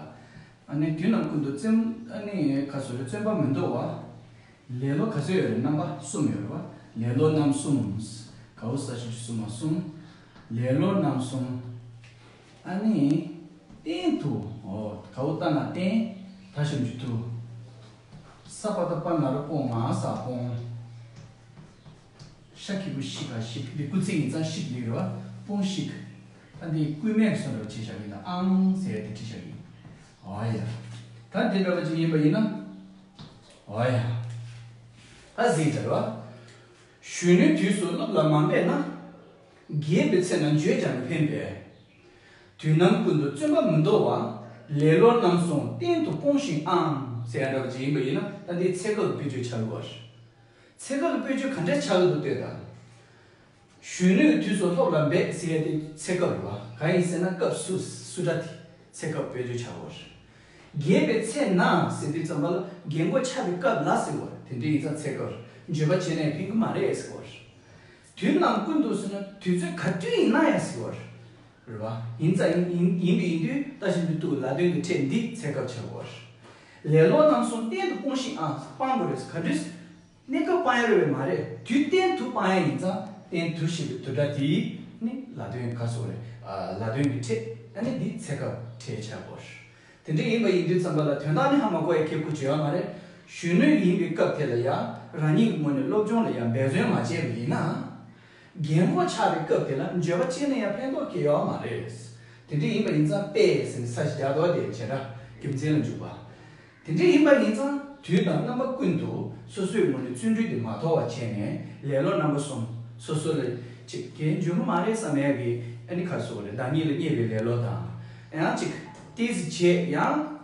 ཨ་ནི་དུས་ནམ་ཀུན་ཏུ་བརྩོན། ཨ་ནི་ག་སོ་རེ། བརྩོན་པ་མི་འདོར་བ། ལེ་ལོ་ག་ཚོད་ཡོད་རེད། རྣམ་པ་གསུམ་ཡོད་རེད་བ། ལེ་ལོ་རྣམ་གསུམ། གའུ་ས་ཤུ་ཅུ་གསུམ་མ་གསུམ། ལེ་ལོ་རྣམ་གསུམ། ཨ་ནི་སྟེང་དུ། འོ། གའུ་ཏ་ན་སྟེང་། ད་ཞབས་ཀྱུ་དུ། ས་པ་ཏ་པ་ན་རོ་སྤོང་། ང་ས་སྤོང་། ཤ་གི་གུ་ཤི་ག་ཤིག་འདི་སྐུལ་ཚིག་ཡིན་ཙང་ཤིག་ལེགས་རེད་བ། སྤོང་ཤིག་ད་འདི་སྐུལ་མེད་ཀྱི་སོ་འདྲ་བྱས་བཞག་གི་ཡིན་ད། ཨང་ཟེར་ཡ་དེ་བྲིས་བཞག་གི་ཡིན། འོ་ཡ། ད་འདི་འདྲ་བ་ཅིག་ཡིན་པ་ཡིན་ན། འོ་ཡ། ད་གཟིགས་དར་བ། གཞོན་ནུའི་དུས་སུ་སློབ་ལ་མ་འབད་ན། རྒས་པའི་ཚེ་ན་བརྗོད་ཀྱང་མི་ཕན་པས། དུས་ནམ་ཀུན་ཏུ་བརྩོན་པ་མི་འདོར་བར། ལེ་ལོ་རྣམ་གསུམ་གཏན་དུ་སྤོངས་ཤིག་ཨང་། ཟེར་ཡ་འདྲ་བ་ཅིག་ཡིན་པ་ཡིན་ན། ད་འདི་ཚེ་སྐབས་དཔེ་བརྗོད་ཆགས་ཀྱི་ཡོད་རེད། ཚེ་སྐབས་དཔེ་བརྗོད་ག་འདྲ་ཆགས་ཀྱི་འདུག་ལྟོས་དང་། གཞོན་ནུའི་དུས་སུ་སློབ་ལ་འབད་ཟེར་ཡ་དེ་ཚེ་སྐབས་རེད་བ། གང་ཡིན་ཟེར་ན་སྐབས་སུ་སུ་འདྲ་དེ་ཚེ་སྐབས་དཔེ་བརྗོད་ཆགས་ཀྱི་ཡོད་རེད། རྒས་པའི་ཚེ་ན་ཟེར་དུས་ཙམ་པ་ལ་རྒས་འཁོགས་ཆགས་པའི་སྐབས་ལ་ཟེར་བ་དེ་འདྲ་ཡིན་ཙང་ཚེ་སྐབས་རེད། འགྱོད་པ་བྱས་ནས་ཕན་གྱི་མ་རེད་ཟེར་བ་རེད། དུས་ནམ་ཀུན་ཏུ་ཟེར་ན་དུས་ཚོད་ག་དུས་ཡིན་ན་ཡང་ཟེར་བ་རེད། རེད་བ། ཡིན་ཙང་ཡིན་ཡིན་ཡིན་པའི་ཡིན་དུས་ད་ཞིབ་ཏུ་ལ་དོན་གྱི་ཕྲད་འདི་ཚེ་སྐབས་ཆགས་དགོས་རེད། ལེ་ལོ་རྣམ་གསུམ་གཏན་དུ་སྤོང་ཤིག་ཨང་། སྤང་དགོས་རེད། ག་དུས། གནས་སྐབས་སྤང་ཡ་རེད་བས་མ་རེད། དུས་གཏན་དུ་སྤང་ཡ་ཡིན་ཙང་གཏན་དུ་ཞེས་པའི་དུ་སྒྲ་དེ་ནི་ལ་དོན་ག་སོགས་རེད། ཨ། ལ་དོན་གྱི་ཕྲད། ཨ་ནི་འདི་ཚེ་སྐབས་ཕྲད་ཆགས་དགོས་རེད། དེ་འདྲ་ཡིན་པ་ཡིན་དུས་ཙམ་པ་ལ་དོན་དག་ནི་ཧ་མ་གོ་ཡ་ཁྱད་ཁུ་བྱེད་ཡ་མ་རེད། གཞོན་ནུ་ཡིན་པའི་སྐབས་དེ་ལ་ཡང་རང་ཉིད་ཀྱི་ངོས་ནས་སློབ་སྦྱོང་ལ་ཡང་འབད་བརྩོན་མ་བྱས་པ་ཡིན་ན། རྒན་གོག་ཆགས་པའི་སྐབས་དེ་ལ་འགྱོད་པ་སྐྱེས་ན་ཡང་ཕན་ཐོགས་སྐྱེ་ཡོད་མ་རེད། དེ་འདྲ་ཡིན་པ་ཡིན་ཙང་པས་ཟེར་ནས་ས་ཞིག་རྒྱག་དོ། དེ་བྱེ་བྲག་རྒྱུ་མཚན་ལ་འཇུག་པ། དེ་འདྲ་ཡིན་པ་ཡིན་ཙང་དུས་དང་རྣམ་པ་ཀུན་ཏུ་སོ་སོའི་ངོས་ནས་བརྩོན་འགྲུས་དེ་མ་དོར་བ་བྱས་ནས་ལེ་ལོ་རྣམ་པ་གསུམ། སོ་སོ་ལ་ཅིག་གལ་འཇུག་གི་མ་རེད་བསམ་ཡག་གི་ཨ་ནི་ག་རེ་ཟེར་དགོས་རེད། བདག་ཉིད་ལ་བརྙས་པའི་ལེ་ལོ་དང་། ཡང་ཅིག་ཏོག་ཙམ་བྱས་ཡང་།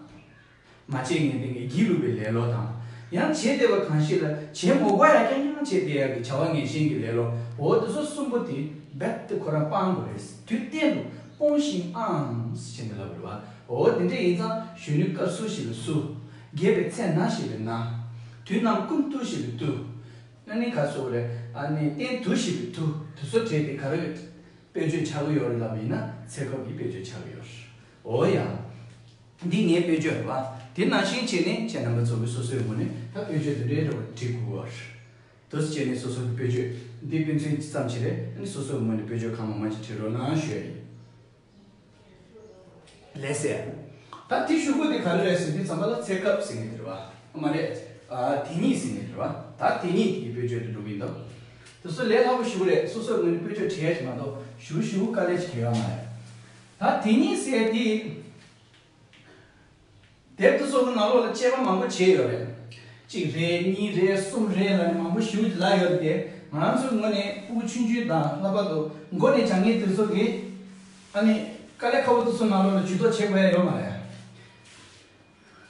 མ་བྱས་ངན་དེ་ངས་སྒྱིད་ལུག་པའི་ལེ་ལོ་དང་། ཡང་བྱས་བསྡད་པ་གང་ཞིག་ལ་བྱེད་མ་དགོས་ཡ་རྐྱང་རྐྱང་བྱས་བསྡད་ཡ་གི་བྱ་བ་ངན་ཞེན་གྱི་ལེ་ལོ། འོ་དེ་ཚོ་གསུམ་པོ་དེ་རྦད་དེ་ཁོ་རང་སྤང་དགོས་རེད། དུས་གཏན་དུ་སྤོང་ཞིག་ཨང་ཟེར་ནས་ལབ་རེད་བ། འོ་དེ་འདྲ་ཡིན་ཙང་གཞོན་ནུའི་སྐབས་སུ་ཞེས་པའི་སུ། རྒས་པའི་ཚེ་ན་ཞེས་པའི་ན། དུས་ནམ་ཀུན་ཏུ་ཞེས་པའི་ཏུ། ཨ་ནི་ག་རེ་ཟེར་དགོས་རེད། ཨ་ནི་གཏན་དུ་ཞེས་པའི་དུ། དེ་ཚོ་བྲིས་ཏེ་ག་རེ་དཔེ་བརྗོད་ཆགས་ཀྱི་ཡོད་རེད་ལབ་པ་ཡིན་ན་ཚེ་སྐབས་ཀྱི་དཔེ་བརྗོད་ཆགས་ཀྱི་ཡོད་རེད། འོ་ཡ། འདི་ངའི་དཔེ་བརྗོད་རེད་བ། དེ་ནང་བཞིན་བྱས་ནས་ཁྱེད་རྣམ་པ་ཚོ་གིས་སོ་སོའི་ངོས་ནས་ད་དཔེ་བརྗོད་དེ་འདྲའི་འདྲ་བ་བྲིས་དགོས་པ་རེད། དེ་འདྲ་བྱས་ནས་སོ་སོ་གི་དཔེ་བརྗོད་འདི་དཔེ་མཚོན་ཙམ་ཞིག་རེད། ཨ་ནི་སོ་སོའི་ངོས་ནས་དཔེ་བརྗོད་གང་མང་མང་ཞིག་བྲིས་རོགས་གནང་ཞུ་ཡ་ཡིན། ལགས་སེ། ད་དེ་ཞུ་དགོས་དེ་ག་རེ་རེད་ཟེར་དུས་ཙམ་པ་ལ་ཚེ་སྐབས་ཟེར་མཁན་དེ་རེད་བ། མ་རེད། ཨ། དེ་ཉིད་ཟེར་མཁན་དེ་རེད་བ། ད་དེ་ཉིད་དེ་གི་དཔེ་བརྗོད་དུ་འགྲོ་གི་ཡིན་ད། དེ་ཚོ་ལས་སླ་པོ་ཞེ་པོ་རེད། སོ་སོའི་ངོས་ནས་དཔེ་བརྗོད་བྲིས་ཡ་ཞིག་མ་གཏོགས་ཞེ་པོ་ཞེ་པོ་དཀའ་ལས་ཅིག་ཡོད་མ་རེད། ད་དེ་ཉིད་ཟེར་དེ། དེབ་དེ་ཚོ་གི་ནང་ལོགས་ལ་དཔྱད་པ་མང་པོ་བྱས་ཡོད་རེད། གཅིག་རེད། གཉིས་རེད། གསུམ་རེད་ལབ་ནས་མང་པོ་ཞེ་པོ་ཅིག་ལབ་ཡོད་རེད་དེ། ང་རང་ཚོའི་ངོས་ནས་ཕྲུ་གུ་ཆུང་ཆུང་དང་ལྷག་པར་དུ་མགོ་ནས་སྦྱང་མཁན་དེ་ཚོ་གིས་ཨ་ནི་དཀའ་ལས་ཁག་པོ་དེ་ཚོ་ནང་ལོགས་ལ་ཇུས་གཏོགས་བྱེད་དགོས་ཡ་ཡོད་མ་རེད།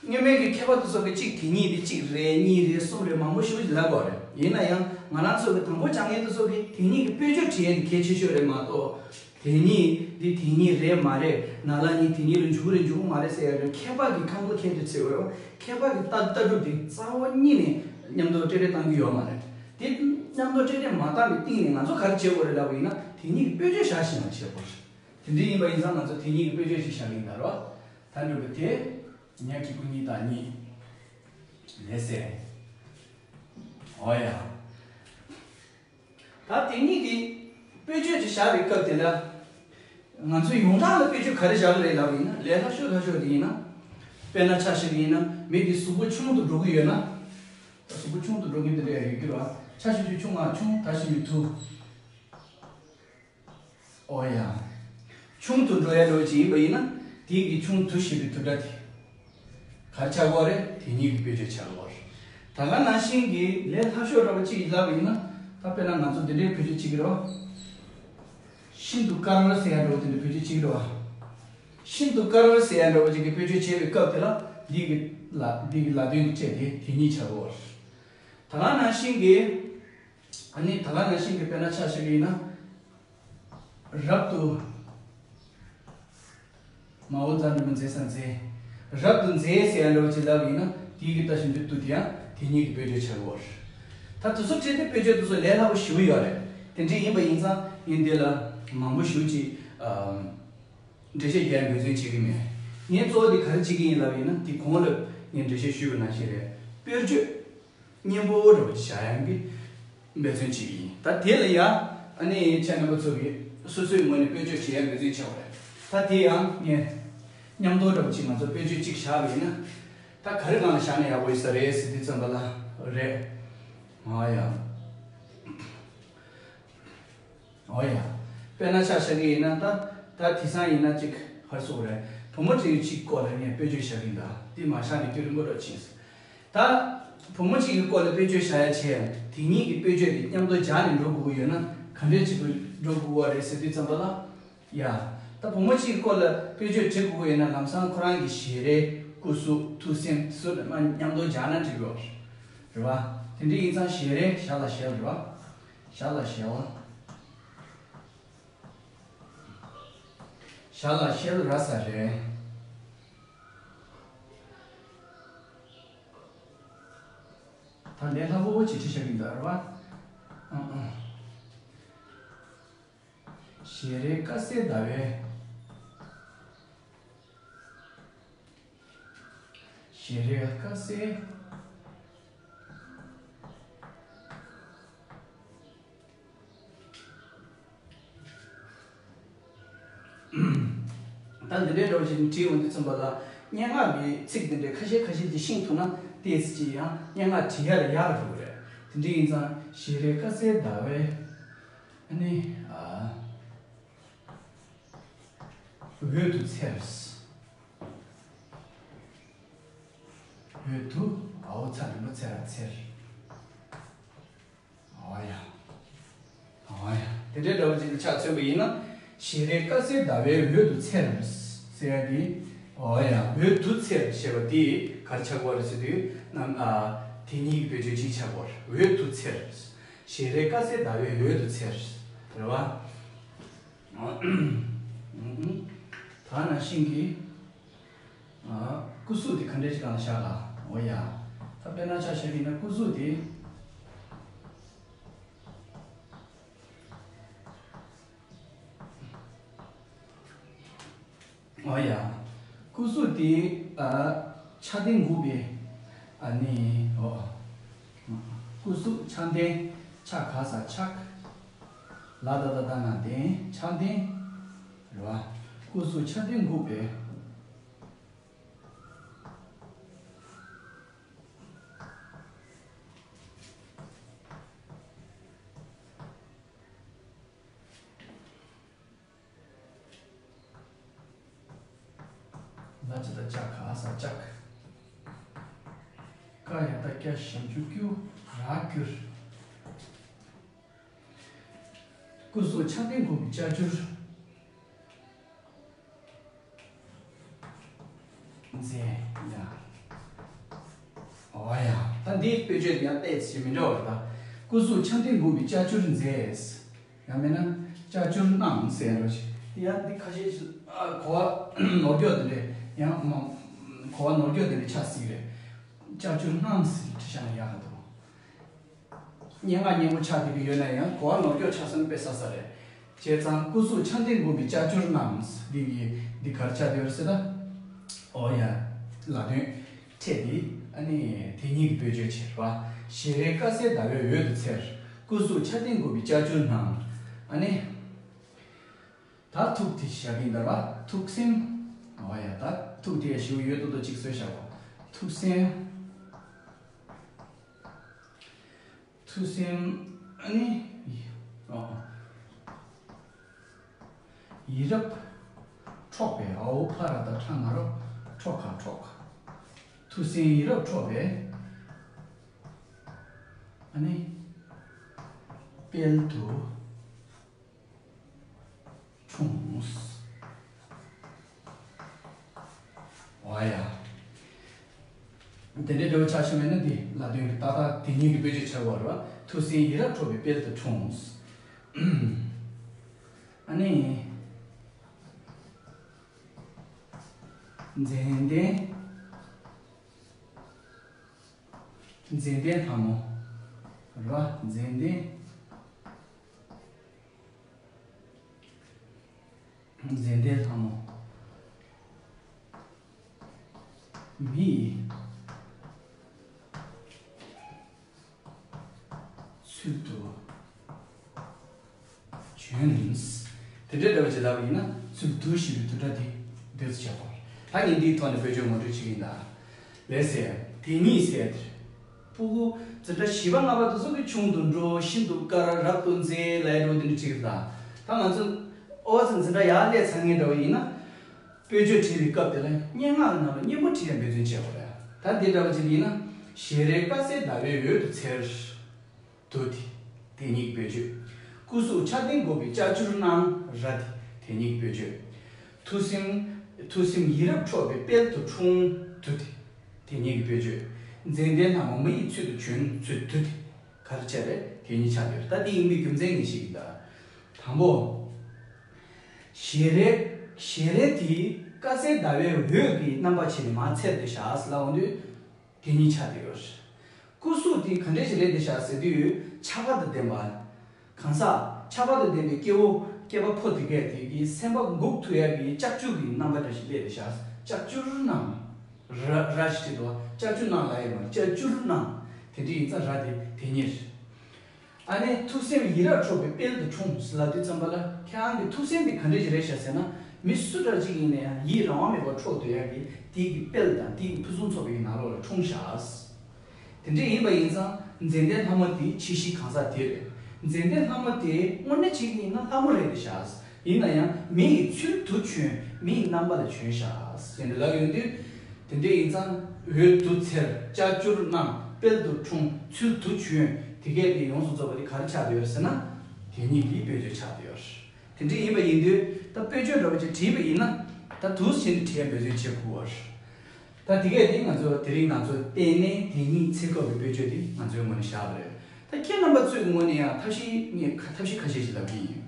སྔོན་མའི་གི་མཁས་པ་དེ་ཚོ་གིས་གཅིག་དེ་ཉིད་དེ་གཅིག་རེད། གཉིས་རེད། གསུམ་རེད། མང་པོ་ཞེ་པོ་ཅིག་ལབ་ཡོད་རེད། ཡིན་ན་ཡང་ང་རང་ཚོ་གིས་དང་པོ་སྦྱང་མཁན་དེ་ཚོ་གིས་དེ་ཉིད་ཀྱི་དཔེ་བརྗོད་བྲིས་ཡ་དེ་གལ་ཆེ་ཤོས་རེད་མ་གཏོགས། དེ་ཉིད་འདི་དེ་ཉིད་རེད་མ་རེད། ན་ལ་ཉིད་དེ་ཉིད་ལ་འཇུག་རེད་འཇུག་མ་རེད་ཟེར་ཡ་རེད། མཁས་པ་གི་ཁམས་ལ་ཁྱད་དུ་ཚུད་ཡོད། མཁས་པ་གི་ལྟ་ལྟ་གྲུབ་དེ་རྩ་བ་ཉིད་ནས་མཉམ་དུ་སྤྲེལ་སྤྲེལ་བཏང་གི་ཡོད་མ་རེད། དེ་མཉམ་དུ་སྤྲེལ་སྤྲེལ་མ་བཏང་བའི་སྟེང་ནས་ང་ཚོ་ག་རེ་བྱེད་དགོས་རེད་ལབ་པ་ཡིན་ན། དེ་ཉིད་ཀྱི་དཔེ་བརྗོད་བཞག་ཤེས་པ་བྱེད་དགོས་རེད། དེ་འདྲ་ཡིན་པ་ཡིན་ཙང་ང་ཚོ་དེ་ཉིད་ཀྱི་དཔེ་བརྗོད་ཅིག་བཞག་གི་ཡིན་ད་རོ། ད་འགྲུབ་པའི་དེ། ཉག་གི་ཀུན་ཉིད་དང་གཉིས། ལས་ཟེར། འོ་ཡ། ད་དེ་གཉིས་ཀྱི་དཔེ་བརྗོད་ཅིག་བཞག་པའི་སྐབས་དེ་ལ། ང་ཚོས་ཡོངས་གྲགས་ལ་དཔེ་བརྗོད་ག་རེ་བཞག་གི་རེད་ལབ་པ་ཡིན་ན། ལས་སླ་ཤོས་སླ་ཤོས་དེ་ཡིན་ན། དཔེར་ན་ཆ་བཞག་གི་ཡིན་ན། མི་དེ་གཟུགས་པོ་ཆུང་དུ་འགྲོ་གི་ཡོད་ན། ད་གཟུགས་པོ་ཆུང་དུ་འགྲོ་མཁན་དེ་འདྲ་ཡང་ཡོད་ཀྱི་རེད་བ། ཆ་བཞག་རྒྱུ་ཆུང་ང་ཆུང་། ད་བཞག་རྒྱུ་དུ། ཨོ་ཡ། ཆུང་དུ་འགྲོ་ཡ་འདྲ་བོ་ཅིག་ཡིན་པ་ཡིན་ན། དེ་གི་ཆུང་དུ་ཞེས་པའི་དུ་སྒྲ་དེ་ག་རེ་ཆགས་ཀྱི་ཡོད་རེད། དེ་ཉིད་ཀྱི་དཔེ་བརྗོད་ཆགས་ཀྱི་ཡོད་རེད། ད་ག་ནང་བཞིན་གྱི་ལས་སླ་ཤོས་འདྲ་བོ་ཅིག་ལབ་པ་ཡིན་ན། ད་དཔེར་ན་ང་ཚོ་འདི་འདྲའི་བེད་སྤྱོད་བྱེད་ཀྱི་རེད་བ། ཤིན་ཏུ་དཀར་ཟེར་ཡ་འདྲ་བོ་དེ་འདྲ་བེད་སྤྱོད་བྱེད་ཀྱི་རེད་བ། ཤིན་ཏུ་དཀར་ཟེར་ཡ་འདྲ་བོ་ཅིག་གི་བེད་སྤྱོད་བྱེད་པའི་སྐབས་དེ་ལ་འདི་གི་ལ་འདི་གི་ལ་དོན་གྱི་སྤྲད་དེ་དེ་ཉིད་ཆགས་ཀྱི་ཡོད་རེད། ད་ག་ནང་བཞིན་གྱི། ཨ་ནི་ད་ག་ནང་བཞིན་གྱི་དཔེར་ན་ཆ་བཞག་གི་ཡིན་ན། རབ་ཏུ། མ་འོངས་པ་འབྲིང་པོ་མཛེས་ས་མཛེས། རབ་ཏུ་མཛེས་ཟེར་ཡ་འདྲ་བོ་ཅིག་ལབ་ཡིན་ན། དེའི་གི་ད་བཞག་རྒྱུ་དུ་དེ་ཡང་དེ་ཉིད་ཀྱི་དཔེ་བརྗོད་ཆགས་ཀྱི་ཡོད་རེད། ད་དེ་ཚོ་བྲིས་ཏེ་དཔེ་བརྗོད་དེ་ཚོ་ལས་སླ་པོ་ཞེ་པོ་ཡོད་རེད། དེ་འདྲ་ཡིན་པ་ཡིན་ཙང་ངས་འདི་ལ་མང་པོ་ཞེ་པོ་ཅིག་ཨམ། འགྲེལ་བཤད་རྒྱག་འབད་བརྩོན་བྱེད་ཀྱི་མེད། ངས་གཙོ་བོ་འདི་ག་རེ་བྱེད་ཀྱི་ཡིན་ལབ་ཡིན་ན། དེ་གོང་ལ་ངས་འགྲེལ་བཤད་ཞུས་པ་ནང་བཞིན་རེད། དཔེར་བརྗོད་སྙན་པོ་འདྲ་བོ་ཅིག་བཞག་ཡག་གི་འབད་བརྩོན་བྱེད་ཀྱི་ཡིན། ད་དེ་ལ་ཡང་ཨ་ནི་ཁྱེད་རྣམ་པ་ཚོ་གིས་སོ་སོའི་ངོས་ནས་དཔེར་བརྗོད་བྱེད་ཡག་འབད་བརྩོན་བྱེད་དགོས་རེད། ད་དེ་ཡང་ངས་མཉམ་དུ་འདྲ་བོ་ཅིག་ང་ཚོ་དཔེར་བརྗོད་ཅིག་བཞག་པ་ཡིན་ན། ད་ག་རེ་སྒང་ལ་བཞག་ན་ཡག་པོ་ཡོད་ས་རེད་ཟེར་དུས་ཙམ་པ་ལ། རེད། ཨ་ཡ། ཨོ་ཡ། དཔེར་ན་ཆ་བཞག་གི་ཡིན་ན། ད་ད་དེང་སང་ཡིན་ན་ཅིག་ཧར་སོ་རེད། བུ་མོ་ཅིག་ཅིག་སྐོར་ལ་ངས་དཔེ་བརྗོད་བཞག་གི་ཡིན། ད་དེ་མ་བཞག་ནས་དུས་རིང་པོ་འགྲོ་ཕྱིན་སོང་། ད་བུ་མོ་ཅིག་གི་སྐོར་ལ་དཔེ་བརྗོད་བཞག་ཡ་བྱས། དེ་ཉིད་ཀྱི་དཔེ་བརྗོད་དེ་མཉམ་དུ་སྦྱར་ནས་འགྲོ་དགོས་ཀྱི་ཡོད་ན། ག་འདྲས་བྱེད་དགོས་འགྲོ་དགོས་པ་རེད་ཟེར་དུས་ཙམ་པ་ལ། ཡ། ད་བུ་མོ་གཅིག་གི་སྐོར་ལ་དཔེ་བརྗོད་བྱེད་དགོས་ཀྱི་ཡོད་ན། ལམ་སང་ཁོ་རང་གི་ཞལ་རས། སྐུ་གཟུགས། ཐུགས་སེམས་ཟུར་མཉམ་དུ་སྦྱར་ན་འགྲིག་གི་རེད་བ། དེ་འདྲ་ཡིན་ཙང་ཞལ་རས། ཞལ་ལ་ཞལ་རེད་བ། ཞལ་ལ་ཞལ། ཞལ་ལ་ཞལ་ར་ས་རེད། ད་ལས་སླ་པོ་ཅིག་བྲིས་བཞག་གི་འདུག་རེད་བ། ཨང་ཨང་། ཞལ་རས་དཀར་གསལ་ཟླ་བའི། ཞལ་རས་དཀར་གསལ། ད་འདི་འདྲའི་འདྲ་བོ་ཞིག་བྲིས་འོང་དུས་ཙམ་པ་ལ། སྙན་ངག་གི་ཚིག་འདི་འདྲའི་ཁ་ཤས་ཁ་ཤས་ཅིག་ཤེས་ཐུབ་ན། ཏོག་ཙམ་ཅིག་ཡང་སྙན་ངག་བྲིས་ཡ་ལ་ཡག་འགྲོ་གི་རེད། དེ་འདྲ་ཡིན་ཙང་ཞལ་རས་དཀར་གསལ་ཟླ་བའི། ཨ་ནི། ཨ། འོད་དུ་འཚེར། འོད་དུ། འ་འོག་ཚ་འགྲེང་བུ་འཚེ་ར་འཚེར། ཨོ་ཡ། ཨོ་ཡ། དེ་འདྲའི་འདྲ་བོ་ཅིག་ལ་ཆ་མཚོན་པ་ཡིན་ན། ཞལ་རས་དཀར་གསལ་ཟླ་བའི་འོད་དུ་འཚེར་ཟེར་ཡ་དེ། ཨོ་ཡ། འོད་དུ་འཚེར་ཞེས་པ་དེ་ག་རེ་ཆགས་ཀྱི་ཡོད་རེད་ཟེར་དུས། ནམ། ཨ། དེ་ཉིད་ཀྱི་བེད་སྤྱོད་ཅིག་ཆགས་ཀྱི་ཡོད་རེད། འོད་དུ་འཚེར། ཞལ་རས་དཀར་གསལ་ཟླ་བའི་འོད་དུ་འཚེར། རེད་བ། ད་ནང་བཞིན་གྱི། ཨ། སྐུ་གཟུགས་དེ་ག་འདྲའི་ཞིག་སྒང་ལ་བཞག་ལ། འོ་ཡ། ད་དཔེར་ན་ཆ་བཞག་གི་ཡིན་ན་སྐུ་གཟུགས་དེ། འོ་ཡ། སྐུ་གཟུགས་དེ། ཨ། ཆ་ལྡན་འགུགས་པའི། ཨ་ནི། འོ། སྐུ་གཟུགས་ཆ་ལྡན། ཆ་ག་ས་ཆགས། ལ་ད་བཏགས་ལྡ་ན་ལྡན། ཆ་ལྡན། རེད་བ། སྐུ་གཟུགས་ཆ་ལྡན་འགུགས་པའི། ལ་ཇ་བཏགས་ལྕ་ག་ས་ལྕགས། ཀ་ཡ་བཏགས་ཀྱ་ཞབས་ཀྱུ་ཀྱུ། ར་གུར། སྐུ་གཟུགས་ཆ་ལྡན་འགུགས་པའི་ལྕགས་ཀྱུར། མཛེས། ཡ། འོ་ཡ། ད་འདིའི་དཔེ་བརྗོད་ཡང་ཏོག་ཙམ་མི་འདྲ་བ་རེད་ད། སྐུ་གཟུགས་ཆ་ལྡན་འགུགས་པའི་ལྕགས་ཀྱུར་མཛེས། ཡང་མིན་ན་ལྕགས་ཀྱུར་སྣང་ཟེར་ཡ་འདྲ་ཞིག། དེ་ཡང་འདི་ཁ་ཤས་ཤིག། ཨ། གོ་བ་ནོར་འཁྱོག་དེ་འདྲས། ཡང་མ། གོ་བ་ནོར་འཁྱོག་དེ་འདྲས་ཆགས་སྲིད་རེད། ལྕགས་ཀྱུར་སྣང་ཟེར་བྲིས་བཞག་ན་ཡག་ག་འདུག། སྙན་ངག་སྙན་པོ་ཆགས་བསྡད་ཀྱི་ཡོད་ན་ཡང་གོ་བ་ནོར་འཁྱོག་ཆགས་སོང་ན་དཔེ་བསགས་ས་རེད། བྱས་ཙང་སྐུ་གཟུགས་ཆ་ལྡན་འགུགས་པའི་ལྕགས་ཀྱུར་སྣང་། འདི་གི་འདི་ག་རེ་ཆགས་བསྡད་ཡོད་རེད་ཟེར་ན། འོ་ཡ། ལ་དོན་འཕྲད་དེ། ཨ་ནི་དེ་ཉིད་ཀྱི་དཔེ་བརྗོད་བྱས་པ། ཞལ་རས་དཀར་གསལ་ཟླ་བའི་འོད་དུ་འཚེར། སྐུ་གཟུགས་ཆ་ལྡན་འགུགས་པའི་ལྕགས་ཀྱུར་སྣང་། ཨ་ནི། ད་ཐུགས་དེ་བཞག་གིན་འདར་བ་ཐུགས་སེམས། འོ་ཡ། ད་ཐུགས་དེ་ཞིག་ཡོད་དོ་དོ་གཅིག་བཟོས་བཞག་གོ། ཐུགས་སེམས། ཐུགས་སེམས། ཨ་ནི། ཨོ། ཡིད་རབ་འཕྲོག་པའི། འའོ་ཕ་ར་བཏགས་ཕྲ་ན་རོ། འཕྲོག་ག་འཕྲོག་ཐུགས་སེམས་ཡིད་རབ་འཕྲོག་པའི། ཨ་ནི། དཔལ་དུ། འཁྲུངས། འོ་ཡ། དེ་འདྲའི་འབྲེལ་བ་ཆགས་ཤིང་མེད་ན་དེ་ལ་དོན་གྱི་ཏག་ཏག་དེ་ཉིད་ཀྱི་དཔེ་བརྗོད་ཆགས་པ་རེད་བ། ཐུགས་སེམས་ཡིད་རབ་འཕྲོག་པའི་དཔལ་དུ་འཁྲུངས། ཨ་ནི། མཛེས་ལྡན། མཛེས་ལྡན་ལྷ་མོ། རེད་བ། མཛེས་ལྡན། མཛེས་ལྡན་ལྷ་མོ། མི་ཡི་ཚུལ་དུ་བྱོན། དེ་འདྲའི་འདྲ་བ་ཅིག་ལབ་པ་ཡིན་ན་ཚུལ་དུ་ཞེས་པའི་དུ་སྒྲ་དེ་འདོད་ཆགས་པ། ད་ངས་འདིའི་ཐོག་ནས་དཔེ་བརྗོད་ངོ་སྤྲོད་བྱེད་ཀྱི་ཡིན་ད། ལགས་སེ། དེ་ཉིད་ཟེར། སྤུ་གུ་འཛིན་གྲྭ་བཞི་པ་ལྔ་པ་དེ་ཚོ་གི་ཆུང་དུ་འགྲོ། ཤིན་ཏུ་དཀར། རབ་ཏུ་མཛེས། ལ་ཡི་འགྲོ་འདི་འདྲ་བྲིས་ཀྱི་རེད་ད། ད་ང་ཚོ་ཨོ་ཙི་འཛིན་གྲྭ་ཡར་སླེབས་ཚར་མཁན་འདྲ་བ་ཡིན་ན། དཔེ་བརྗོད་བྲིས་པའི་སྐབས་དེ་ལ་སྙན་ངག་གི་ནང་ལ་སྙན་པོ་བྲིས་ཡ་འབད་བརྩོན་བྱེད་དགོས་རེད། ད་འདི་འདྲ་བ་ཅིག་ཡིན་ན། ཞལ་རས་དཀར་གསལ་ཟླ་བའི་འོད་དུ་འཚེར། དུ་དེ་དེ་ཉིད་དཔེ་བརྗོད། སྐུ་གཟུགས་ཆ་ལྡན་དགུག་པའི་ལྕགས་ཀྱུར་སྣང་། ར་དེ་དེ་ཉིད་དཔེ་བརྗོད། ཐུགས་སེམས། ཐུགས་སེམས་ཡིད་རབ་འཕྲོག་པའི་དཔལ་དུ་འཁྲུངས། དུ་དེ་དེ་ཉིད་དཔེ་བརྗོད། མཛེས་ལྡན་ལྷ་མོ་མི་ཡི་ཚུལ་དུ་བྱོན། ཚུལ་དུ་དེ་ག་རེ་བྱས་པས་དེ་ཉིད་ཆགས་ཡོད། ད་འདི་ཡིན་པའི་རྒྱུ་མཚན་ངས་ཤེས་ཀྱི་ད། དང་པོ། ཞལ་རས། ཞལ་རས་དེ་དཀར་གསལ་ཟླ་བའི་འོད་ཀྱི་རྣམ་པ་བྱས་ནས་མར་འཚེར་ཏེ་བཞག་ལབ་འོང་དུས། དེ་ཉིད་ཆགས་བསྡད་ཡོད། སྐུ་གཟུགས་དེ་ག་འདྲ་ཞིག་རེད་བསྡད་བཞག་ཟེར་དུས་ཆགས་པ་དང་ལྡན་པ། གང་ཟག་ཆགས་པ་དང་ལྡན་པའི་སྐྱེ་བོ་སྐྱེས་པ་ཕོ་དེ་གས་དེ་གི་སེམས་པ་འགུག་ཐུབ་ཡ་གི་ལྕགས་ཀྱུ་གི་རྣམ་པ་འདྲ་ཞིག་སླེབས་བསྡད་བཞག་ལྕགས་ཀྱུར་སྣང་། ར་ར་ཞིག་བྲིས་འདུག་ལྕགས་ཀྱུ་སྣང་ལ་ཡོད་མ་ལྕགས་ཀྱུར་སྣང་། དེ་འདྲ་ཡིན་ཙང་ར་དེ་དེ་ཉིད། ཨ་ནི་ཐུགས་སེམས་ཡིད་རབ་འཕྲོག་པའི་དཔལ་དུ་འཁྲུངས་ལབ་དུས་ཙམ་པ་ལ་ཁྱེད་རང་གི་ཐུགས་སེམས་དེ་ག་འདྲ་ཞིག་རེད་ཤག་ཟེར་ན། མི་སུ་འདྲ་ཅིག་ཡིན་ན་ཡང་ཡིད་རང་དབང་མེད་པར་འཕྲོག་འདོད་ཡག་གི་དེ་གི་དཔལ་དང་དེ་གི་ཕུན་སུམ་ཚོགས་པའི་ནང་ལོགས་ལ་འཁྲུངས་ཤག་དེ་འདྲ་ཡིན་པ་ཡིན་ཙང་མཛེས་ལྡན་ལྷ་མོ་དེ་ཆེ་ཤི་གང་ཟག་དེ་རེད། མཛེས་ལྡན་ལྷ་མོ་དེ་དངོས་གནས་ཅིག་ཡིན་ན་ལྷ་མོ་རེད་ཤག་ཡིན་ན་ཡང་མི་ཡི་ཚུལ་དུ་བྱོན། མི་ཡི་རྣམ་པ་ལ་བྱོན་ཤག་ཟེར་ནས་ལབ་ཡོང་དུས། དེ་འདྲ་ཡིན་ཙང་འོད་དུ་འཚེར། ལྕགས་ཀྱུར་སྣང་། དཔལ་དུ་འཁྲུངས། ཚུལ་དུ་བྱོན། དེ་གས་དེ་ཡོངས་སུ་རྫོགས་པ་དེ་ག་རེ་ཆགས་བསྡད་ཡོད་ཟེར་ན། དེ་ཉིད་ཀྱི་དཔེ་བརྗོད་ཆགས་བསྡད་ཡོད། དེ་འདྲ་ཡིན་པ་ཡིན་དུས་ད་དཔེ་བརྗོད་འདྲ་བོ་ཅིག་བྲིས་པ་ཡིན་ན། ད་དུས་ཕྱིན་ནས་བྲིས་ཡ་འབད་བརྩོན་བྱེད་དགོས་པ་རེད། ད་དེ་གས་དེ་ང་ཚོ་དེ་རིང་ང་ཚོ་གཏན་ནས་དེ་ཉིད་ཚེ་སྐབས་ཀྱི་དཔེ་བརྗོད་དེ་ང་ཚོའི་ངོས་ནས་བཞག་པ་རེད། ད་ཁྱེད་རྣམ་པ་ཚོའི་ངོས་ནས་ཡང་ཐབས་ཤེས་ངས་ཁ་ཐབས་ཤེས་ཁ་ཤས་ཤིག་ལབ་ཀྱི་ཡིན།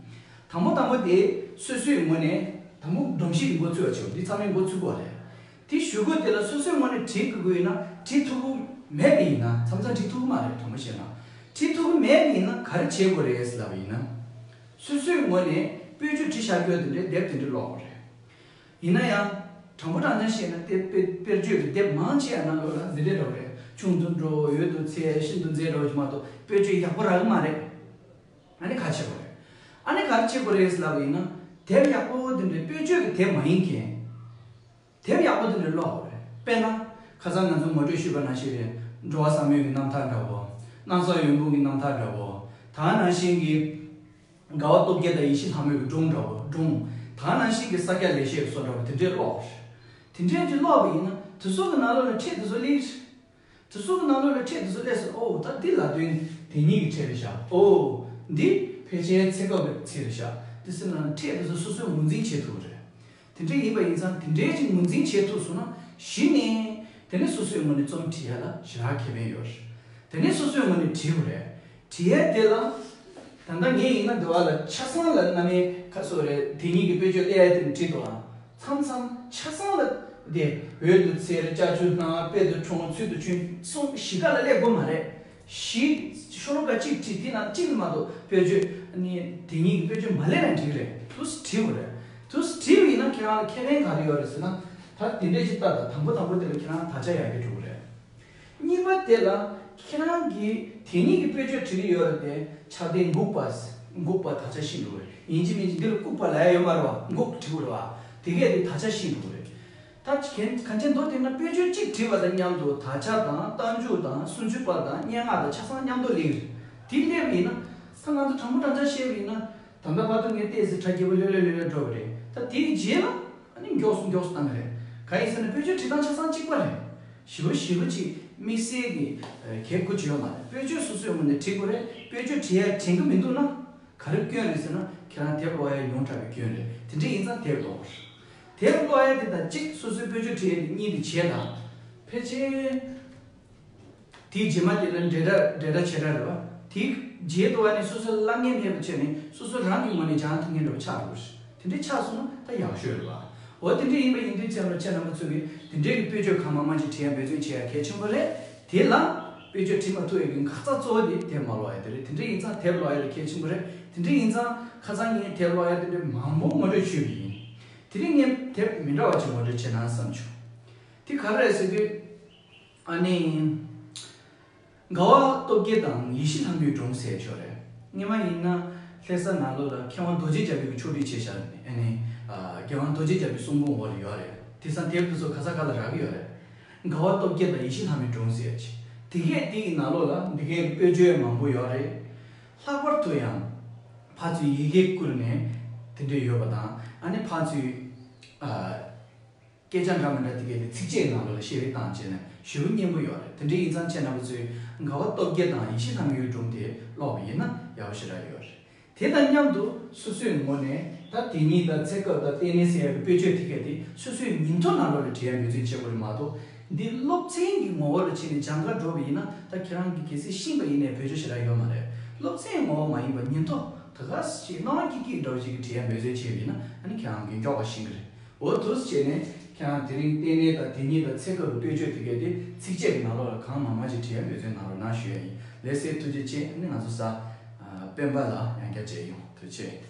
དང་པོ་དང་པོ་དེ་སོ་སོའི་ངོས་ནས་དང་པོ་སྒྲོམ་གཞི་འགོ་ཚུགས་པ་བྱེད། འདི་ཚང་མས་འགོ་ཚུགས་དགོས་རེད། དེ་ཞུ་དགོས་དེ་ལ་སོ་སོའི་ངོས་ནས་བྲིས་དགོས་ཀྱི་ཡོད་ན་བྲིས་ཐུབ་ཀྱི་མེད་པ་ཡིན་ན། མཚམས་མཚམས་བྲིས་ཐུབ་ཀྱི་མ་རེད། དྲང་པོ་བཤད་ན། བྲིས་ཐུབ་ཀྱི་མེད་པ་ཡིན་ན་ག་རེ་བྱེད་དགོས་རེད་ལབ་པ་ཡིན་ན། སོ་སོའི་ངོས་ནས་དཔེ་བརྗོད་བྲིས་བཞག་རྒྱུ་དེ་འདྲའི་དེབ་དེ་འདྲ་ཀློག་དགོས་རེད། ཡིན་ན་ཡང་། དྲང་པོ་དྲང་བདེན་བཤད་ན་དེ་དཔེ་དཔེ་བརྗོད་ཀྱི་དེབ་མང་ཆེ་བ་ནང་ལོགས་ལ་འདི་འདྲའི་འདྲ་བོ་རེད། ཆུང་དུ་འགྲོ། འོད་དུ་འཚེར། ཤིན་ཏུ་མཛེས་འདྲ་བོ་ཞིག་མ་གཏོགས་དཔེ་བརྗོད་ཡག་པོ་རག་གི་མ་རེད། ཨ་ནི་ག་རེ་བྱེད་དགོས་རེད། ཨ་ནི་ག་རེ་བྱེད་དགོས་རེད་ལབ་པ་ཡིན་ན། དེབ་ཡག་པོ་དེ་འདྲའི་དཔེ་བརྗོད་ཀྱི་དེབ་མ་ཡིན་མཁན། དེབ་ཡག་པོ་དེ་འདྲ་ཀློག་དགོས་རེད། དཔེར་ན། ཁ་སང་ང་ཚོ་ངོ་སྤྲོད་ཞུས་པ་ནང་བཞིན་རེད། འགྲོ་བ་བསམ་ཡས་ཀྱི་རྣམ་ཐར་འདྲ་བོ། སྣང་བ་ཡོངས་བུམ་གྱི་རྣམ་ཐར་འདྲ་བོ། ད་ག་ནང་བཞིན་གྱི། དགའ་བ་སྟོབས་རྒྱས་དང་ཡེ་ཤེས་ལྷ་མོའི་སྒྲུང་འདྲ་བོ། སྒྲུང་། ད་ག་ནང་བཞིན་གྱི་ས་སྐྱ་ལེགས་བཤད་སོགས་འདྲ་བོ་དེ་འདྲའི་ཀློག་དགོས་རེད། དེ་འདྲའི་ཅིག་ཀློག་པ་ཡིན་ན་དེ་ཚོ་གི་ནང་ལོགས་ལ་ཕྲད་དེ་ཚོ་སླེབས། དེ་ཚོ་གི་ནང་ལོགས་ལ་ཕྲད་དེ་ཚོ་སླེབས་སོང་། ཨོ་ད་འདི་ལ་དོན་དེ་ཉིད་ཀྱི་ཕྲད་རེད་ཤག་ཨོ། འདི་ཕལ་ཆེར་ཚེ་སྐབས་ཀྱི་ཚིག་རེད་ཤག་འདི་ཟེར་ན་ཕྲད་དེ་ཚོ་སོ་སོས་ངོས་འཛིན་བྱེད་ཐུབ་རེད། དེ་འདྲ་ཡིན་པ་ཡིན་ཙང་དེ་འདྲའི་ཅིག་ངོས་འཛིན་བྱེད་ཐུབ་སོང་ན་གཞི་ནས་དེ་ནས་སོ་སོའི་ངོས་ནས་རྩོམ་བྲིས་ཡ་ལ་ཞེ་དྲག་ཁེ་ཕན་ཡོད་རེད། དེ་ནས་སོ་སོའི་ངོས་ནས་བྲིས་དགོས་རེད། བྲིས་ཡ་དེ་ལ། ད་ལྟ་ངས་ཡིན་ན་འདི་བ་ལ་ཆ་ཚང་ལ་རྣམ་དབྱེ་ཁ་སོ་རེད། དེ་ཉིད་ཀྱི་དཔེ་བརྗོད་སླེབས་ཡ་དེ་བྲིས་འདུག་ཨ། མཚམས་མཚམས་ཆ་ཚང་ལ་དེ་འོད་དུ་འཚེར། ལྕགས་ཀྱུ་སྣང་། དཔལ་དུ་འཁྲུངས། ཚུལ་དུ་བྱོན་གསུངས་བཞི་ཀ་ལ་སླེབས་དགོས་མ་རེད། བཞི། ཤོ་ལོ་ཀ་གཅིག་བྲིས། དེ་ནང་གཅིག་མ་གཏོགས་དཔེ་བརྗོད་ནི་དེ་ཉིད་ཀྱི་དཔེ་བརྗོད་མ་སླེབས་ན་འགྲིག་རེད། དུས་བྲིས་དགོས་རེད། དུས་བྲིས་པ་ཡིན་ན་ཁྱེད་རང་ལ་ཁེ་ཕན་ག་རེ་ཡོད་རེད་ཟེར་ན། ད་དེ་འདྲས་ཅིག་ལྟ་དང་། དང་པོ་དང་པོ་དེ་ལ་ཁྱེད་རང་དག་ཆ་ཡག་གི་འགྲོ་གི་རེད། གཉིས་པ་དེ་ལ་ཁྱེད་རང་གིས་དེ་ཉིད་ཀྱི་དཔེ་བརྗོད་བྲིས་ཀྱི་ཡོད་རེད་དེ། ཆགས་བདེ་འགུག་པ། འགོག་པ་དག་ཆ་ཤེས་འགྲོ་གི་རེད། ཡིན་གཅིག་མིན་གཅིག་འདི་ལ་ལྐུགས་པ་ལབ་ཡ་ཡོད་མ་རེད་བ། འགོག་བྲིས་དགོས་རེད་བ། དེ་གས་དེ་དག་ཆ་ཤེས་འགྲོ་གི་རེད། ད་གན་གང་ཅན་མདོ་དེ་ན་དཔེ་བརྗོད་གཅིག་བྲིས་པ་དང་མཉམ་དུ་དག་ཆ་དང་རྟགས་འཇུག་དང་སུམ་ཅུ་པ་དང་སྙན་ངག་དང་ཆ་ཚང་མཉམ་དུ་སླེབས་ཀྱི་རེད། དེ་སླེབས་པ་ཡིན་ན་ད་ང་ཚོ་དྲང་པོ་དྲང་བཞག་བཤད་པ་ཡིན་ན། ད་ལྟ་བར་དུ་ངས་ཏོག་ཙམ་ཁྲ་རྒྱས་པོ་ལྷོད་ལྷོད་ལྷོད་ལྷོད་འགྲོ་བ་རེད། ད་དེའི་རྗེས་ལ་ཨ་ནི་མགྱོགས་སུ་མགྱོགས་སུ་བཏང་གི་རེད། གང་ཡིན་ཟེར་ན་དཔེ་བརྗོད་བྲིས་སྟངས་ཆ་ཚང་གཅིག་པ་རེད། ཞེ་པོ་ཞེ་པོ་ཅིག་དམིགས་བསལ་གྱི་གལ་དགོས་ཀྱི་ཡོད་མ་རེད། དཔེ་བརྗོད་སོ་སོའི་ངོས་ནས་བྲིས་དགོས་རེད། དཔེ་བརྗོད་བྲིས་ཡ་དྲན་གྱི་མི་འདུག་ན། ག་རེ་སྐྱོན་རེད་ཟེར་ན་ཁྱེད་རང་དེབ་ཀློག་ཡ་ཡོངས་གྲགས་པའི་སྐྱོན་རེད། དེ་འདྲ་ཡིན་ཙང་དེབ་ཀློག་དགོས་རེད། དེབ་ཀློག་ཡ་དེ་དང་གཅིག་སོ་སོའི་དཔེ་བརྗོད་བྲིས་ཡ་དེ་གཉིས་དེ་བྱས་དང་། ཕལ་ཆེར། དེའི་རྗེས་མ་དེ་ལ་འབྲེལ་སྒྲ་འབྲེལ་སྒྲ་བྱེད་སྒྲ་རེད་བ། དེའི་རྗེས་དུ་བ་ནི་སོ་སོའི་བླ་ངན་མེད་པ་བྱས་ནས་སོ་སོ་རང་གི་ངོས་ནས་སྦྱང་ཐུབ་མཁན་འདྲ་བ་ཆགས་འགྲོ་ཞིག་དེ་འདྲའི་ཆགས་སོང་ན་ད་ཡག་ཤོས་རེད་བ། འོ་དེ་འདྲ་ཡིན་པ་ཡིན་དུས་ཙམ་ལ་ཁྱེད་རྣམ་པ་ཚོ་གིས་དེ་འདྲའི་གི་དཔེ་བརྗོད་གང་མང་མང་ཞིག་བྲིས་ཡ་འབད་བརྩོན་བྱེད་ཡ་གལ་ཆེན་པོ་རེད། དེ་ལ་དཔེ་བརྗོད་བྲིས་མ་ཐུབ་ཡ་གི་འགག་རྩ་གཙོ་བོ་དེ་དེབ་མ་ཀློག་ཡ་དེ་རེད། དེ་འདྲ་ཡིན་ཙང་དེབ་ཀློག་ཡ་དེ་གལ་ཆེན་པོ་རེད། དེ་འདྲ་ཡིན་ཙང་ཁ་སང་ངས་དེབ་ཀློག་ཡ་དེ་འདྲ་མང་པོ་ངོ་སྤྲོད་ཞུས་པ་ཡིན། དེ་རིང་ངས་དེབ་མི་འདྲ་བ་ཅིག་ངོ་སྤྲོད་བྱེད་ན་བསམ་བྱུང་། དེ་ག་རེ་རེད་ཟེར་དུས། ཨ་ནི། དགའ་བ་སྟོབས་རྒྱས་དང་ཡེ་ཤེས་ལྷ་མོའི་སྒྲུང་ཟེར་ཆོག་རེད། སྔོན་མ་ཡིན་ན་ལྷ་ས་ནང་ལོགས་ལ་མཁས་དབང་རྡོ་རྗེ་རྒྱལ་པོའི་ཕྱོགས་སྒྲིག་བྱས་བཞག་ནས་ཨ་ནི། རྒྱལ་དབང་རྡོ་རྗེ་རྒྱལ་པོའི་གསུང་འབུམ་འོག་ལ་ཡོད་རེད། དེང་སང་དེབ་དེ་ཚོ་ག་ས་ག་ལ་རག་གི་ཡོད་རེད། དགའ་བ་སྟོབས་རྒྱས་དང་ཡེ་ཤེས་ལྷ་མོའི་སྒྲུང་ཟེར་ཅིག་དེ་གས་དེ་ཡི་ནང་ལོགས་ལ་འདི་གས་ཀྱི་དཔེ་བརྗོད་མང་པོ་ཡོད་རེད། ལྷག་པར་དུ་ཡང་། ཕར་ཚུར་ཡི་གེ་བསྐུར་ནས་དེ་འདྲས་ཡོད་པ་དང་ཨ་ནི་ཕར་ཚུར། སྐད་ཆ་འདྲ་མི་འདྲ་དེ་གས་དེ་ཚིགས་བཅད་ནང་ལོགས་ལ་བཤད་རེས་བཏང་བྱས་ནས་ཞེ་པོ་སྙན་པོ་ཡོད་རེད། དེ་འདྲ་ཡིན་ཙང་ཁྱེད་རྣམ་པ་ཚོས་དགའ་བ་སྟོབས་རྒྱས་དང་ཡེ་ཤེས་ལྷ་མོའི་སྒྲུང་དེ་ཀློག་པ་ཡིན་ན་ཡག་པོ་ཞེ་དྲག་ཡོད་རེད། དེ་དང་མཉམ་དུ་སོ་སོའི་ངོས་ནས་ད་དེ་ཉིད་དང་ཚེ་སྐབས་དང་རྟེན་གནས་ཟེར་ཡག་གི་དཔེ་བརྗོད་དེ་གས་དེ་སོ་སོའི་ཉིན་ཐོ་ནང་ལོགས་ལ་བྲིས་ཡག་འབད་བརྩོན་བྱེད་དགོས་རེད་མ་གཏོགས། འདི་སློབ་ཚན་གྱི་ངོ་བོ་ལ་ཕྱིན་ནས་སྦྱང་གར་འགྲོ་བ་ཡིན་ན་ད་ཁྱེད་རང་གིས་གལ་སྲིད་ཤེས་པ་ཡིན་ནའི་བེད་སྤྱོད་ཞེ་དྲག་ཡོད་མ་རེད། སློབ་ཚན་ངོ་བོ་མ་ཡིན་པ་ཉིན་ཐོ་ད་ག་ཞིག་སྣང་བ་སྐྱིད་སྐྱིད་འདྲ་བོ་ཞིག་གི་བྲིས་ཡག་འབད་བརྩོན་བྱས་པ་ཡིན་ན་ཨ་ནི་ཁྱེད་རང་གིས་མགྱོགས་པ་ཤེས་ཀྱི་རེད། འོ་འདུག་སེ་བྱས་ནས་ཁྱེད་རང་དེ་རིང་རྟེན་གནས་དང་དེ་ཉིད་དང་ཚེ་སྐབས་ཀྱི་དཔེ་བརྗོད་དེ་གས་དེ་ཚིགས་བཅད་ཀྱི་ནང་ལོགས་ལ་གང་མང་མང་ཞིག་བྲིས་ཡག་འབད་བརྩོན་གནང་རོགས་གནང་ཞུ་ཡག་ཡིན། ལགས་སེ་ཐུགས་རྗེ་ཆེ། ཨ་ནི་ང་ཚོ་གཟའ་སྤེན་པ་ལ་ཡང་བསྐྱར་མཇལ་ཡོང་། ཐུགས་རྗེ་ཆེ།